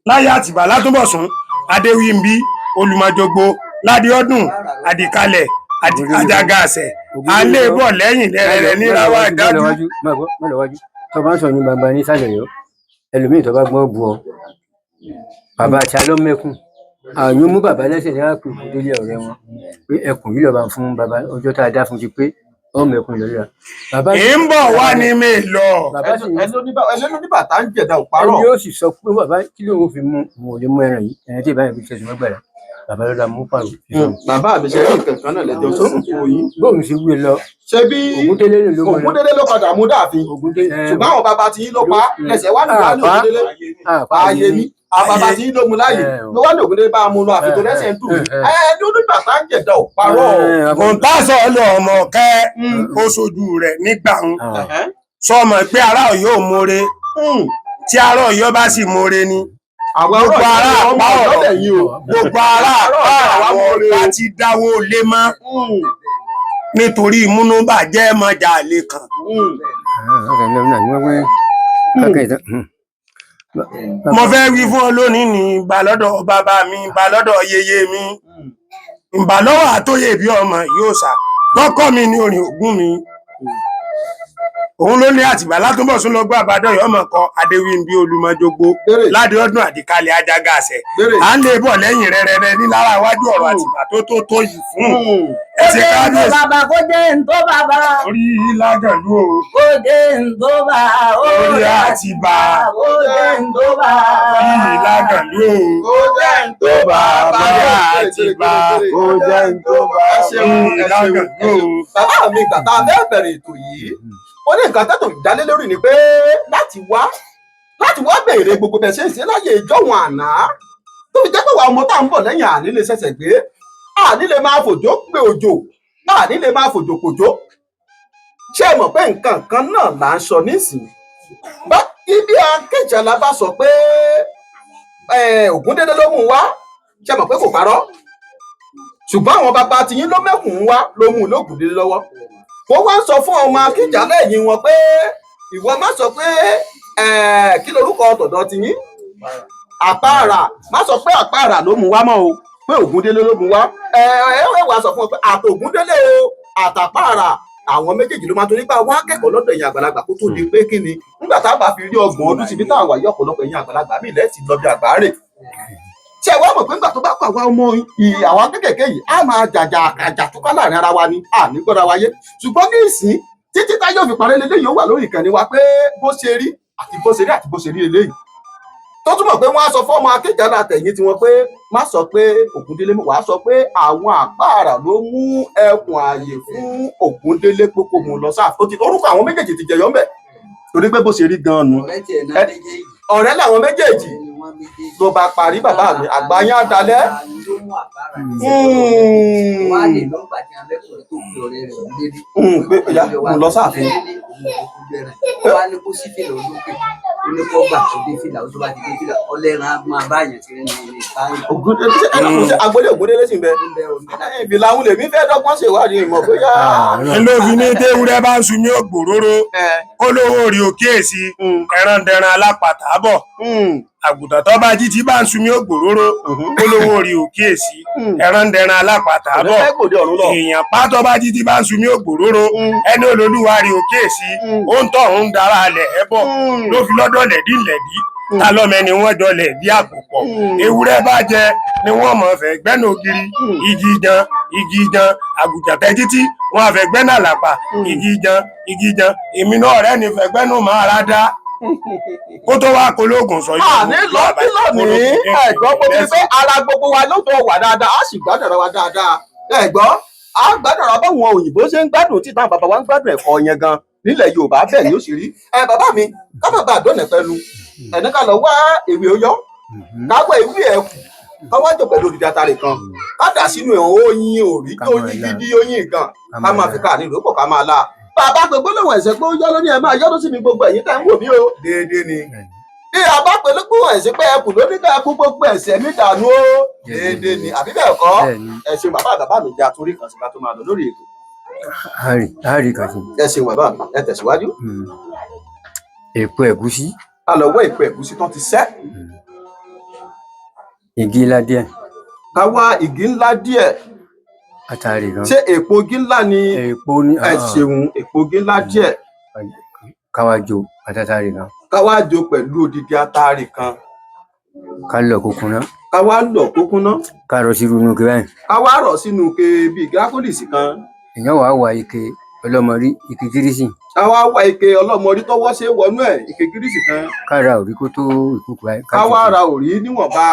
láyé Àtìbà Látúnbọ̀sún, Adéwìnbí, Olùmọ̀jogbo, Ládìọ́dún, Àdìkalẹ̀, Àjàgàsẹ̀, alébọ̀ lẹ́yìn rẹ̀ nírawá ìdájú. Tó bá ń sọ ní gbangba ní sàlẹ̀ yọ ẹlòmíì, tó bá gbọ́ bu ọ bàbá àti alọ́mẹ́kùn àyùn mú bàbá lẹ́sẹ̀ ní àpò ìdílé ọ̀rẹ́ wọn pé ẹkùn yìí lọ́ba fún bàbá ọjọ́ tá a dá fún ti pé ọmọ ẹkùn lọ́la. Ì ń bọ̀ wá ní mi lọ. Ẹlẹ́nu ní bàtà ń jẹ̀dá òparọ̀. Ẹni yóò sì sọ pé bàbá kí lóun fi mú òun ò lè mú ẹran yìí, ẹran tí ìbáyọ̀ fi ṣẹ̀ṣẹ̀ mọ́gbàlá bàbá lọ́la mú pàrọ̀. Bàbá mi, ṣe rí nǹkan kan náà lẹ́jọ́ sókùn fún yín. Bóun ṣe wí lọ. Ṣé bí Ògúndélé ló mú lọ. Ògúndélé ló padà mú dáàfin, ṣùgbọ́n àwọn bàbá tí yín ló pa lẹ́sẹ̀ wà nígbà ní Ògúndélé ààyè mi, àwọn bàbá tí yín ló mú láàyè ló wá ní Ògúndélé bá mú lọ àfi tó lẹ́sẹ̀ ń dùn mí. Ẹni onígbà tá ń jẹ̀dá ò parọ́. Kòńtàsọ̀ lọ ọmọ kẹ́ ó sojú rẹ̀ nígbà ń sọmọ pé ará Ọ̀yọ́ ò mọ̀re, tí ará Ọ̀yọ́ bá sì mọ̀re ni gbogbo ará àpá ọ̀rọ̀, gbogbo ará àpá àwọn ọ̀gá ti dáwó lé mọ́ nítorí múnúbàjẹ́ mọ́jà lè kàn. Mo fẹ́ wí fún ọ lónìí ní ìgbà lọ́dọ̀ bàbá mi, ìgbà lọ́dọ̀ yeye mi, ìgbà lọ́wọ́ àtóyè bí ọmọ yóò sà tọkọ mi ní orin ògún mi, òun ló ní Àtìbà Látúnbọ̀sún lọ gbọ́ àbádọ́yọ̀ ọmọ kan Adéwìnbí, Olùmọ̀jogbo, Ládìọ́dún, Àdìkalẹ̀, Ajágàsẹ̀, à ń lè bọ̀ lẹ́yìn rẹ̀rẹ̀rẹ̀ ní lára iwájú ọ̀rọ̀ Àtìbà tó tó tó yìí fún ẹsẹ̀ kábíyèsí. Bàbá kó jẹ́ ń tó bàbá. Orí lágàlú o. Kó jẹ́ ń tó bá. Orí Àtìbà. Kó jẹ́ ń tó bá. Orí lágàlú o. Kó jẹ́ ń tó bàbá. Orí Àtìbà. Kó jẹ́ ń tó bá. Orí lágàlú o. Bàbá mi, ìgbà tá a fẹ́ bẹ̀rẹ̀ ètò yìí, ó ní nǹkan tẹ́tò ìdálé lórí ni pé láti wá Láti wá béèrè gbogbo bẹ̀ ṣe ń ṣe láyé ìjọ́hun àná tó fi jẹ́ pé wàá ọmọ tá à ń bọ̀ lẹ́yìn àní lè ṣẹ̀ṣẹ̀ gbé, àní lè máa fòjó pé òjò, àní lè máa fòjò pòjó. Ṣé ẹ mọ̀ pé nǹkan kan náà là ń sọ nísìnyí? Bá ibi Akéjàlá bá sọ pé Ògúndélé ló mú un wá, ṣé ẹ mọ̀ pé kò parọ́? Ṣùgbọ́n àwọn bàbá tiyín ló mẹ́kùn ún wá, ló mú un lógúndélé lọ́wọ́. Wọ́n wá ń sọ fún ọmọ Akéjàlá ẹ̀yìn wọn pé ìwọ má sọ pé kí lorúkọ tọ̀dọ̀ tiyín, Àpáàrà, má sọ pé Àpáàrà ló mú wá mọ́ o, pé Ògúndélé ló mú wá. Ẹ ẹ wàá sọ fún ọ pé àtògúndélé o àtàpáàrà àwọn méjèèjì ló máa torí pé wá kẹ́kọ̀ọ́ lọ́dọ̀ ẹ̀yin àgbàlagbà kó tó di pé kí ni nígbà tá a bá fi rí 30 ọdún síbi tá a wà yí, ọ̀pọ̀lọpọ̀ ẹ̀yin àgbàlagbà míì lẹ́sìn lọ bí àgbáre. Ṣé ẹ wá mọ̀ pé nígbà tó bá kọ àwa ọmọ àwa kékèké yìí á máa jàjà àjà túká láàrin ara wa ni, à ní gbọ́dọ̀ wáyé. Ṣùgbọ́n ní ìsín títí tá yóò fi parẹ́ leléyìí ó wà lórí ìkànnì wa pé bó ṣe rí àti bó ṣe rí àti bó ṣe rí leléyìí, tó túmọ̀ pé wọ́n á sọ fọ́mọ Akéjàlá tẹ̀yìn tiwọn pé má sọ pé Ògúndélé, wàá sọ pé àwọn Àpáàrà ló mú ẹkùn ààyè fún Ògúndélé pé kó mú un lọ sáà. Ó ti orúkọ àwọn méjèèjì ti jẹyọ ńbẹ̀ torí pé bó ṣe rí gan-an nu. Ọ̀rẹ́ làwọn méjèèjì ló bá parí. Bàbá mi àgbà yín á dalẹ̀. Pé ọ̀yá mo lọ sáàfin. Wá ní kó sí fìlà olókè, ó ní kó gbà kó dé fìlà, ó tó bá ti dé fìlà ọlẹ́ran á máa bá àyàn tirẹ̀ ní ilé ìbáyìí. Ògúndélé ṣe ẹ lọ́kùnrin ṣe agboolé Ògúndélé sì ń bẹ? Ìfìlà àwọn lèmi fẹ́ dọ́gbọ́n ṣèwádìí ìmọ̀ bóyá. Ló fi ní téwúrẹ́ bá ń sunmí ògbòróró kó lówó rí òkèèsí ẹran dẹran alápàtà bọ̀. Àgùntàn tó bá jí tí bá ń sunmí ògbòróró kó lówó rí òkèèsí ẹran dẹran alápàtà bọ̀. Ọ̀rẹ́ fẹ́ gbòde ọ̀run lọ. Èèyàn pátọ́ bá jí tí bá ń sunmí ògbòróró ẹni olólùwà rí òkèèsí ó ń tọ̀ ń dara lẹ̀ ẹ́ bọ̀ ló fi lọ́dọ̀ lẹ̀dí lẹ̀dí ta lọ́mọ ẹni wọ́n jọ lẹ̀ bí àpò pọ̀. Ewúrẹ́ bá jẹ ni wọ́n mọ̀ fẹ́ gbẹ́nà ògiri igi jan igi jan. Àgùntàn tẹ títí wọn àfẹ́ gbẹ́nà àlàpà igi jan igi jan. Èmi náà ọ̀rẹ́ ni fẹ́ gbẹ́nà máa ra dá kó tó wá kológun sọ yìí. Àní lọ bí lónìí ẹ̀gbọ́n bó ti pé ara gbogbo wa ló tó wà dáadáa, á sì gbádùn ara wa dáadáa. Ẹ̀gbọ́n á gbádùn ara báwọn òyìnbó ṣe ń gbádùn tí táwọn bàbá wa ń gbádùn ẹ̀kọ́ yẹn gan nílẹ̀ Yorùbá, bẹ́ẹ̀ ni ó sì rí. Ẹ bàbá mi, ká má bàa dọ̀nà pẹ̀lú ẹ̀ní ká lọ wá ewé ọyọ́, ká wá ewé ẹ̀kú, ká wá jọ pẹ̀lú odidi atare kan, ká dà sínú ẹ̀ oyin òrí tó oyin gidi oyin gan, ká máa fi káàní ìrókò ká máa la. Bàbá pé gbólóhùn ẹ̀sẹ̀ pé ó yọ́ lóní ẹ̀ máa yọ́dún sí mi gbogbo ẹ̀yin tẹ́ ń wò mí o déédéé ni. Bí a bá pè lókùn ẹ̀sìn pé ẹkùn ló ní ká ẹkún gbogbo ẹ̀ṣẹ̀ mi dànù ó déédéé ni, àbí bẹ́ẹ̀ kọ́? Ẹ ṣeun bàbá bàbá mi, jẹ́ àtúrí kan sí ká tó máa lọ lórí ètò. Àárí kan sí. Ẹ ṣeun bàbá mi, ẹ tẹ̀síwájú. Èpo ẹ̀gúsí. Ká lọ wọ́ èpo ẹ̀gúsí tán ti sẹ́. Igi ńlá díẹ̀. Ká wá igi ńlá díẹ̀. Àtàrí kan. Ṣé èpo igi ńlá ni? Èpo ni. Ẹ ṣeun, èpo igi ńlá díẹ̀. Ká wá jó àtàtàrí kan. Ká wá jó pẹ̀lú odidi atare kan. Ká lọ kó kúnná. Ká wá lọ kó kúnná. Ká rọ sínú inú ike báyìí. Ká wá rọ̀ sínú ike bíi gírákólìsì kan. Èèyàn wàá wá ike ọlọ́mọrí, ike gírísì. Ká wá wá ike ọlọ́mọrí tọwọ́ ṣe wọnú ẹ̀, ike gírísì kan. Ká ra òrí kó tó ìkúkú báyìí. Ká wá ra òrí níwọ̀nba.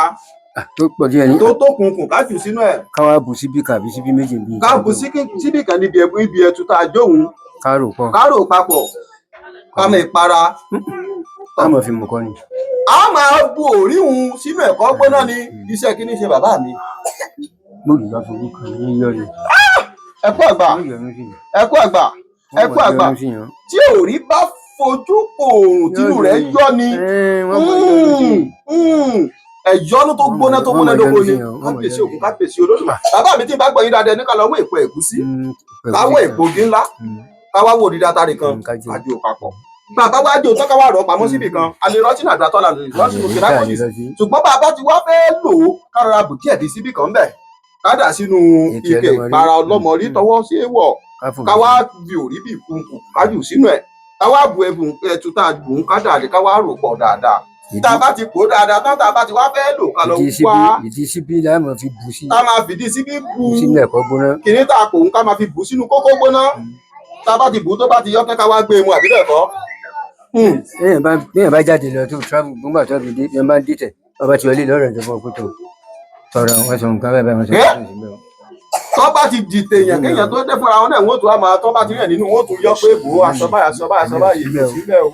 Tó pọ̀ díẹ̀ ní. Tó tó kunkun ká jù sínú ẹ̀. Ká wá bu síbí kan àbí síbí méjì bí. Ká bu síbí kan níbi ẹbu ibi ẹtu tá a jóhun. Ká rò pọ̀. Ká rò papọ̀. Ká mọ ìpara. Ká mọ̀ fi mú kọ́ ni. A máa bu òrí hun sínú ẹ̀kọ́ gbóná ni. Iṣẹ́ kí ni ṣe bàbá mi? Bóòlù bá fojú kan ní yọ ni. Ẹ kú àgbà, ẹ kú àgbà, ẹ kú àgbà. Tí òrí bá fojú oòrùn tínú rẹ̀ yọ ni. Ẹ̀yọ́nú tó gbóná tó gbóná lóko ni. Kábíyèsí Ògún, kábíyèsí Olódùmarè. Bàbá mi, tí n bá gbọ́ yín dáadáa, ní ká lọ wọ èpo ẹ̀gúsí, ká wọ èpo igi ńlá, ká wá wọ òdìdí atare kan, ká jó papọ̀. Bàbá wá jó tán, ká wá rọ̀ pamọ́ síbì kan. A lè rọ́ sínú àdúrà tọ́lá, lè rọ́ sínú kìlákọ́lì. Ṣùgbọ́n bàbá ti wá fẹ́ lò ó, ká rọra bù díẹ̀ dé síbì kan bẹ̀, ká dà sínú ike ìpara ọlọ́mọrí tọwọ́ sí wọ̀, ká wá fi òrí bì kunkun ká jù sínú ẹ̀, ká wá bu ẹbùn ẹtu tá a bù ń ká dà lé, ká wá rò pọ̀ dáadáa. Tá a bá ti pò dáadáa tán, tá a bá ti wá fẹ́ lò, ká lọ wá. Ìdí síbí la máa fi bù sí. Tá a máa fìdí síbí bù sínú ẹ̀kọ́ gbóná. Kìnní tá a pò ń ká máa fi bù sínú kókó gbóná. Tá a bá ti bù tó bá ti yọ kẹ́, ká wá gbé e mu, àbí bẹ́ẹ̀ kọ́? Béèyàn bá jáde lọ tó travel gbọ́ngbà tó fi dé, bí wọ́n bá ń dìtẹ̀, wọ́n bá ti wọlé lọ́rọ̀ ìjọba òkúta tọrọ wọn sọ nǹkan bẹ́ẹ̀ bẹ́ẹ̀ wọ́n sọ nǹkan bẹ́ẹ̀. Tó bá ti dìtẹ̀ èèyàn kéèyàn tó dé fúnra wọn náà, wọ́n tún á máa tó bá ti rí ẹ̀ nínú, wọ́n tún yọ pé bò ó aṣọ báyìí, aṣọ báyìí, aṣọ báyìí, èmi ò sí bẹ́ẹ̀ o.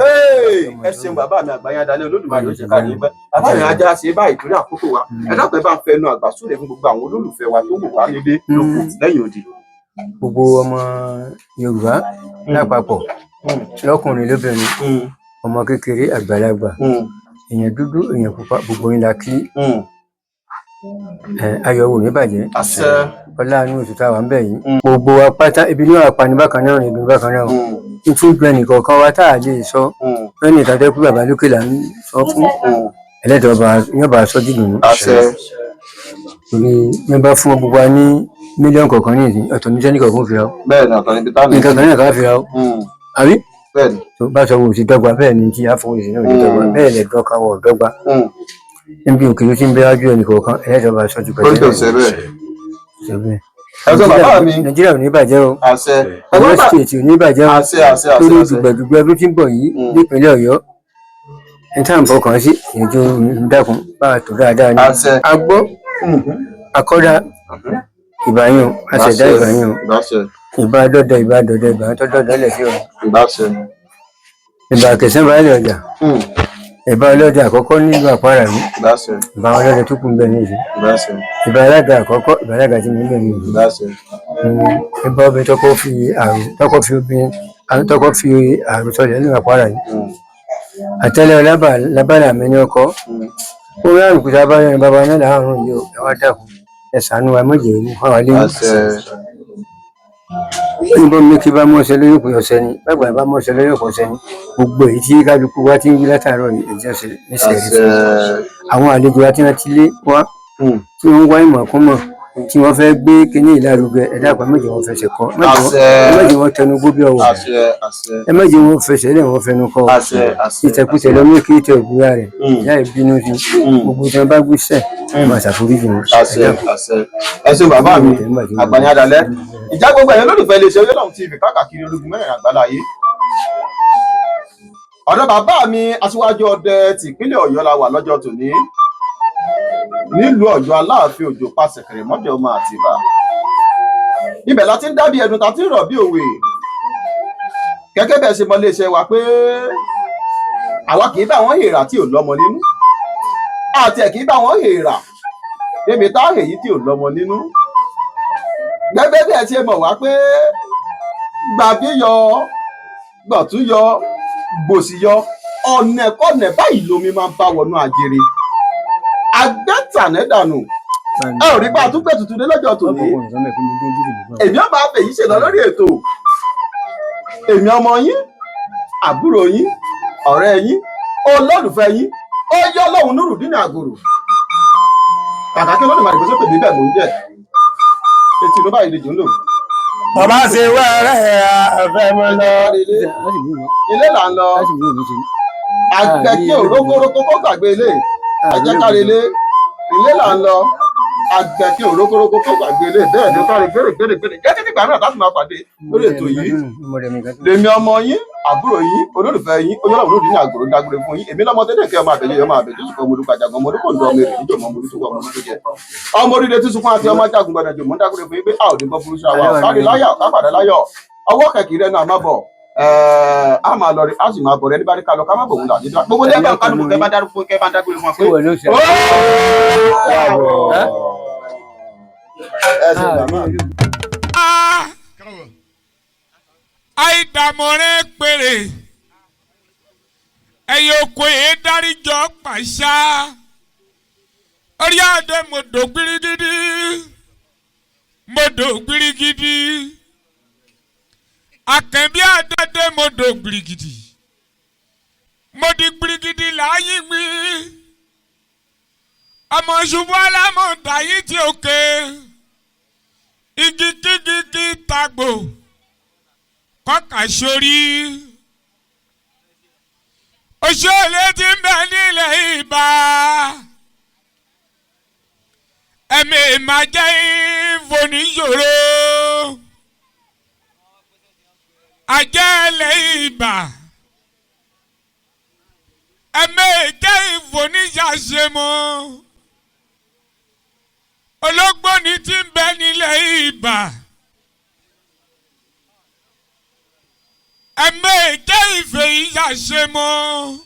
Hey, ẹ ṣeun bàbá mi àgbáyé adalẹ Olódùmarè ó ṣe ká ní pẹ́. Bàbá mi ajá ṣe báyìí torí àkókò wa. Ẹ dákun, ẹ bá ń fẹnu àgbà súre fún gbogbo àwọn olólùfẹ́ wa tó wò wá nílé lóko lẹ́yìn odi. Gbogbo ọmọ Yorùbá lápapọ̀, lọ́kùnrin lóbìnrin, ọmọ kékeré, àgbàlagbà, èèyàn dúdú, èèyàn pupa, gbogbo yín la kí. Ẹ ayọ̀ wò ní bàjẹ́. Àṣẹ. Ọlá inú oṣù táwa ń bẹ̀ yìí, gbogbo wa pátá ibi ní wàá pani bákan náà rìn ibi bákan náà nítorí gbẹ nìkọ̀ọ̀kan wa tá a lè sọ lẹ́nu ìta tẹ́ kú bàbá lókè là ń sọ fún ẹlẹ́dàá ọba yóò bá a sọ dìdùn. Àṣẹ. Torí yóò bá fún gbogbo wa ní mílíọ̀nù kọ̀ọ̀kan ní ìsìn, ọ̀tọ̀ ní sẹ́ni kọ̀ọ̀kan fi ra ó. Bẹ́ẹ̀ ni, ọ̀tọ̀ níbi táwọn. Nǹkan kan náà ká fi ra ó, àbí? Bẹ́ẹ̀ ni. Tó bá sọ wo sí dọ́gba, bẹ́ẹ̀ ni tí àfọwọ́sí náà sí dọ́gba, bẹ́ẹ̀ lè dọ́ka wọ̀ dọ́gba níbi òkè tó ti ń bẹ wájú ẹnì kọ̀ọ̀kan, ẹlẹ́dàá ọba sọ ju Ó ń tẹ̀sẹ̀ bẹ́ẹ̀. bẹ́ẹ̀. Ẹ sọ bàbá mi. Nàìjíríà ò ní bàjẹ́ o. Àṣẹ. Ọ̀yọ́ State ò ní bàjẹ́ o. Àṣẹ, àṣẹ, àṣẹ. Torí Àṣẹ. dùgbẹ̀dùgbẹ̀ ọdún tí ń bọ̀ yìí nípínlẹ̀ Ọ̀yọ́ ní tá à ń fọkàn sí ètò ìdákun bá a tó dáadáa ní. Àṣẹ. A gbọ́ akọ́dá ìbáyún o, àṣẹ̀dá ìbáyún o. Àṣẹ. Ìbá dọ́dẹ, ìbá dọ́dẹ, ìbá tó dọ́dẹ lẹ̀ sí ọ. Àṣẹ. Ìbá kẹsàn án baálé ọjà, ìbá ọlọ́dẹ àkọ́kọ́ nílùú Àpárá yìí. Àṣẹ. Ìbá ọlọ́dẹ tó kù ń bẹ ní ìlú. Àṣẹ. Ìbá alága àkọ́kọ́, ìbá alága tí mo ń bẹ ní ìlú. Àṣẹ. Ìbá obìnrin tọkọ fi àrùn tọkọ fi obìnrin àrùn tọkọ fi àrùn sọlẹ̀ nínú Àpárá yìí. Àtẹlẹ ọlábà lábàlà mi ní ọkọ ó rí àrùn kùtà bá yẹn bàbá náà láàrùn yìí ó. Ẹ wá dákun, ẹ ṣàánú wa, mọ̀jẹ̀ ìlú fún wa lẹ́yìn. Àṣẹ. Níbo mi kí bá mọ̀ọ́sẹ̀ lórí òpin ọ̀sẹ̀ ni bàgbà bá mọ̀ọ́sẹ̀ lórí òpin ọ̀sẹ̀ ni gbogbo èyí tí kálukú wa ti ń wí látàárọ̀ yìí, ẹ̀jẹ̀ ọ̀sẹ̀ níṣẹ́ rí fún àwọn àlejò wa tí wọ́n ti lé wá, tí wọ́n ń wá ìmọ̀ kún mọ̀, tí wọ́n fẹ́ gbé kinní ìlárugẹ. Ẹ dákun, ẹ má jẹ́ wọ́n fẹsẹ̀ kọ́, ẹ má jẹ́ wọ́n tẹnu gbó bí ọwọ́. Àṣẹ, àṣẹ. Ẹ má jẹ́ wọ́n fẹsẹ̀ lẹ̀ wọ́n fẹnu kọ́. Àṣẹ, àṣẹ. Ìtẹ̀kùtẹ̀ lọ́mú kí tẹ òbúra rẹ̀ láì bínú sí gbogbo tí wọ́n bá gbé sẹ̀ máa ṣàforíjì wọn. Àṣẹ, àṣẹ. Ẹ ṣeun bàbá mi àgbàyàn adalẹ. Ìjà gbogbo ẹ̀yin olólùfẹ́ iléeṣẹ́ Oyèlọ́hun TV káàkiri ológun mẹ́rin àgbáláyé. Ọ̀dọ̀ bàbá mi aṣíwájú ọdẹ tìpínlẹ̀ Ọ̀yọ́ la wà lọ́jọ́ tòní nílùú Ọ̀yọ́, Aláàfin Òjò pa ṣẹ̀kẹ̀rẹ̀ mọ́jọ ọmọ Àtìbà. Ibẹ̀ la ti ń dábìí ẹdun ta ti ń rọ̀ bí òwe. Gẹ́gẹ́ bẹ́ẹ̀ ṣe mọ iléeṣẹ́ wa pé àwa kì í bá wọn hèèrà tí ò lọ́mọ nínú, àti ẹ̀ kì í bá wọn hèèrà débi tá èyí tí ò lọ́mọ nínú. Gẹ́gẹ́ bí ẹ ṣe mọ̀ wá pé gbàbí yọ, gbọ̀tún yọ, gbòsì yọ, ọ̀nẹ̀kọ̀nẹ̀ báyìí lomi máa ń bá wọnú àjèrè agbẹ́tànẹ́dànù. Ẹ ò rí bá a tún gbé tuntun dé lọ́jọ́ tòní. Èmi ọba àfẹ̀yí ṣèlọ lórí ètò. Èmi ọmọ yín, àbúrò yín, ọ̀rẹ́ yín, olólùfẹ́ yín, ó yọ lọ́hùn Nurudeen Àgòrò, kàkà kí Olódùmarè kó sókè níbẹ̀ mò ń jẹ́ etí inú báyìí lè jò ń lò. Bàbá ṣe wẹ́rẹ́ àfẹ́mọ́ lọ. Ilé là ń lọ. Àgbẹ̀ kí òrókórókó kó gbàgbé ilé. Ẹ̀jẹ̀ kárí ilé, ilé là ń lọ. Àgbẹ̀ kí òrókórókó kó gbàgbé ilé. Bẹ́ẹ̀ ni ó kárí gbèrè gbèrè gbèrè jẹ́ títí gbà náà láti máa pàdé lórí ètò yìí. Lèmi ọmọ yín, àbúrò yín, olólùfẹ́ yín, Oyèlọ́hun Nurudeen Àgòrò dágbére fún yín. Èmi lọ́mọ tẹ́lẹ̀ kẹ́ ọmọ àbẹ̀jẹ́, ọmọ àbẹ̀jẹ́ sùkọ́, ọmọ olùkọ́ àjàgàn, ọmọ olùkọ́ ǹdọ́, ọmọ èrè níjọ́, ọmọ olùkọ́ ọmọ olùkọ́ jẹ ọmọ oríire tí sunkún àti ọmọ ajagun gbọdọ̀ jò. Mọ́ dágbére fún yín pé a ò ní bọ́ burú síra wa. Kárí láyọ̀, ká pàdé láyọ̀. Ọwọ́ kẹ̀kì rẹ̀ náà má bọ̀, a máa lọ rí, a sì máa bọ̀ rẹ nígbà tí ká lọ ká má bọ̀ òun là nígbà gbogbo lẹ́gbẹ̀ẹ́ kálukú kẹ́ bá dárúkọ, kẹ́ bá dágbére fún wa pé ó ẹ ṣe bàbá mi. Àìdàmọ̀rẹ́ péré ẹ̀yẹ oko yìí dáríjọ pàṣà orí adé mọ̀dọ̀ gbirigidi, mọ̀dọ̀ gbirigidi, àkànbí adé mọ̀dọ̀ gbirigidi, mọ̀dí gbirigidi láàyè gbí ọmọ ṣubú alámọ̀dá yìí ti òkè igi kígi kí tagbò kọ́kà sórí. Òṣèlú ti ń bẹ nílẹ̀ ìbá ẹ̀mí ìmàjẹ́ ìfòníṣòro àjẹ́lẹ̀ ìbá ẹ̀mí ìjẹ́ ìfòníṣàṣemọ́. Ológbòní tí ń bẹ nílẹ̀ Ìbà. Ẹ̀mẹ́ jẹ́ ìfẹ́ ìyá ṣe mọ́.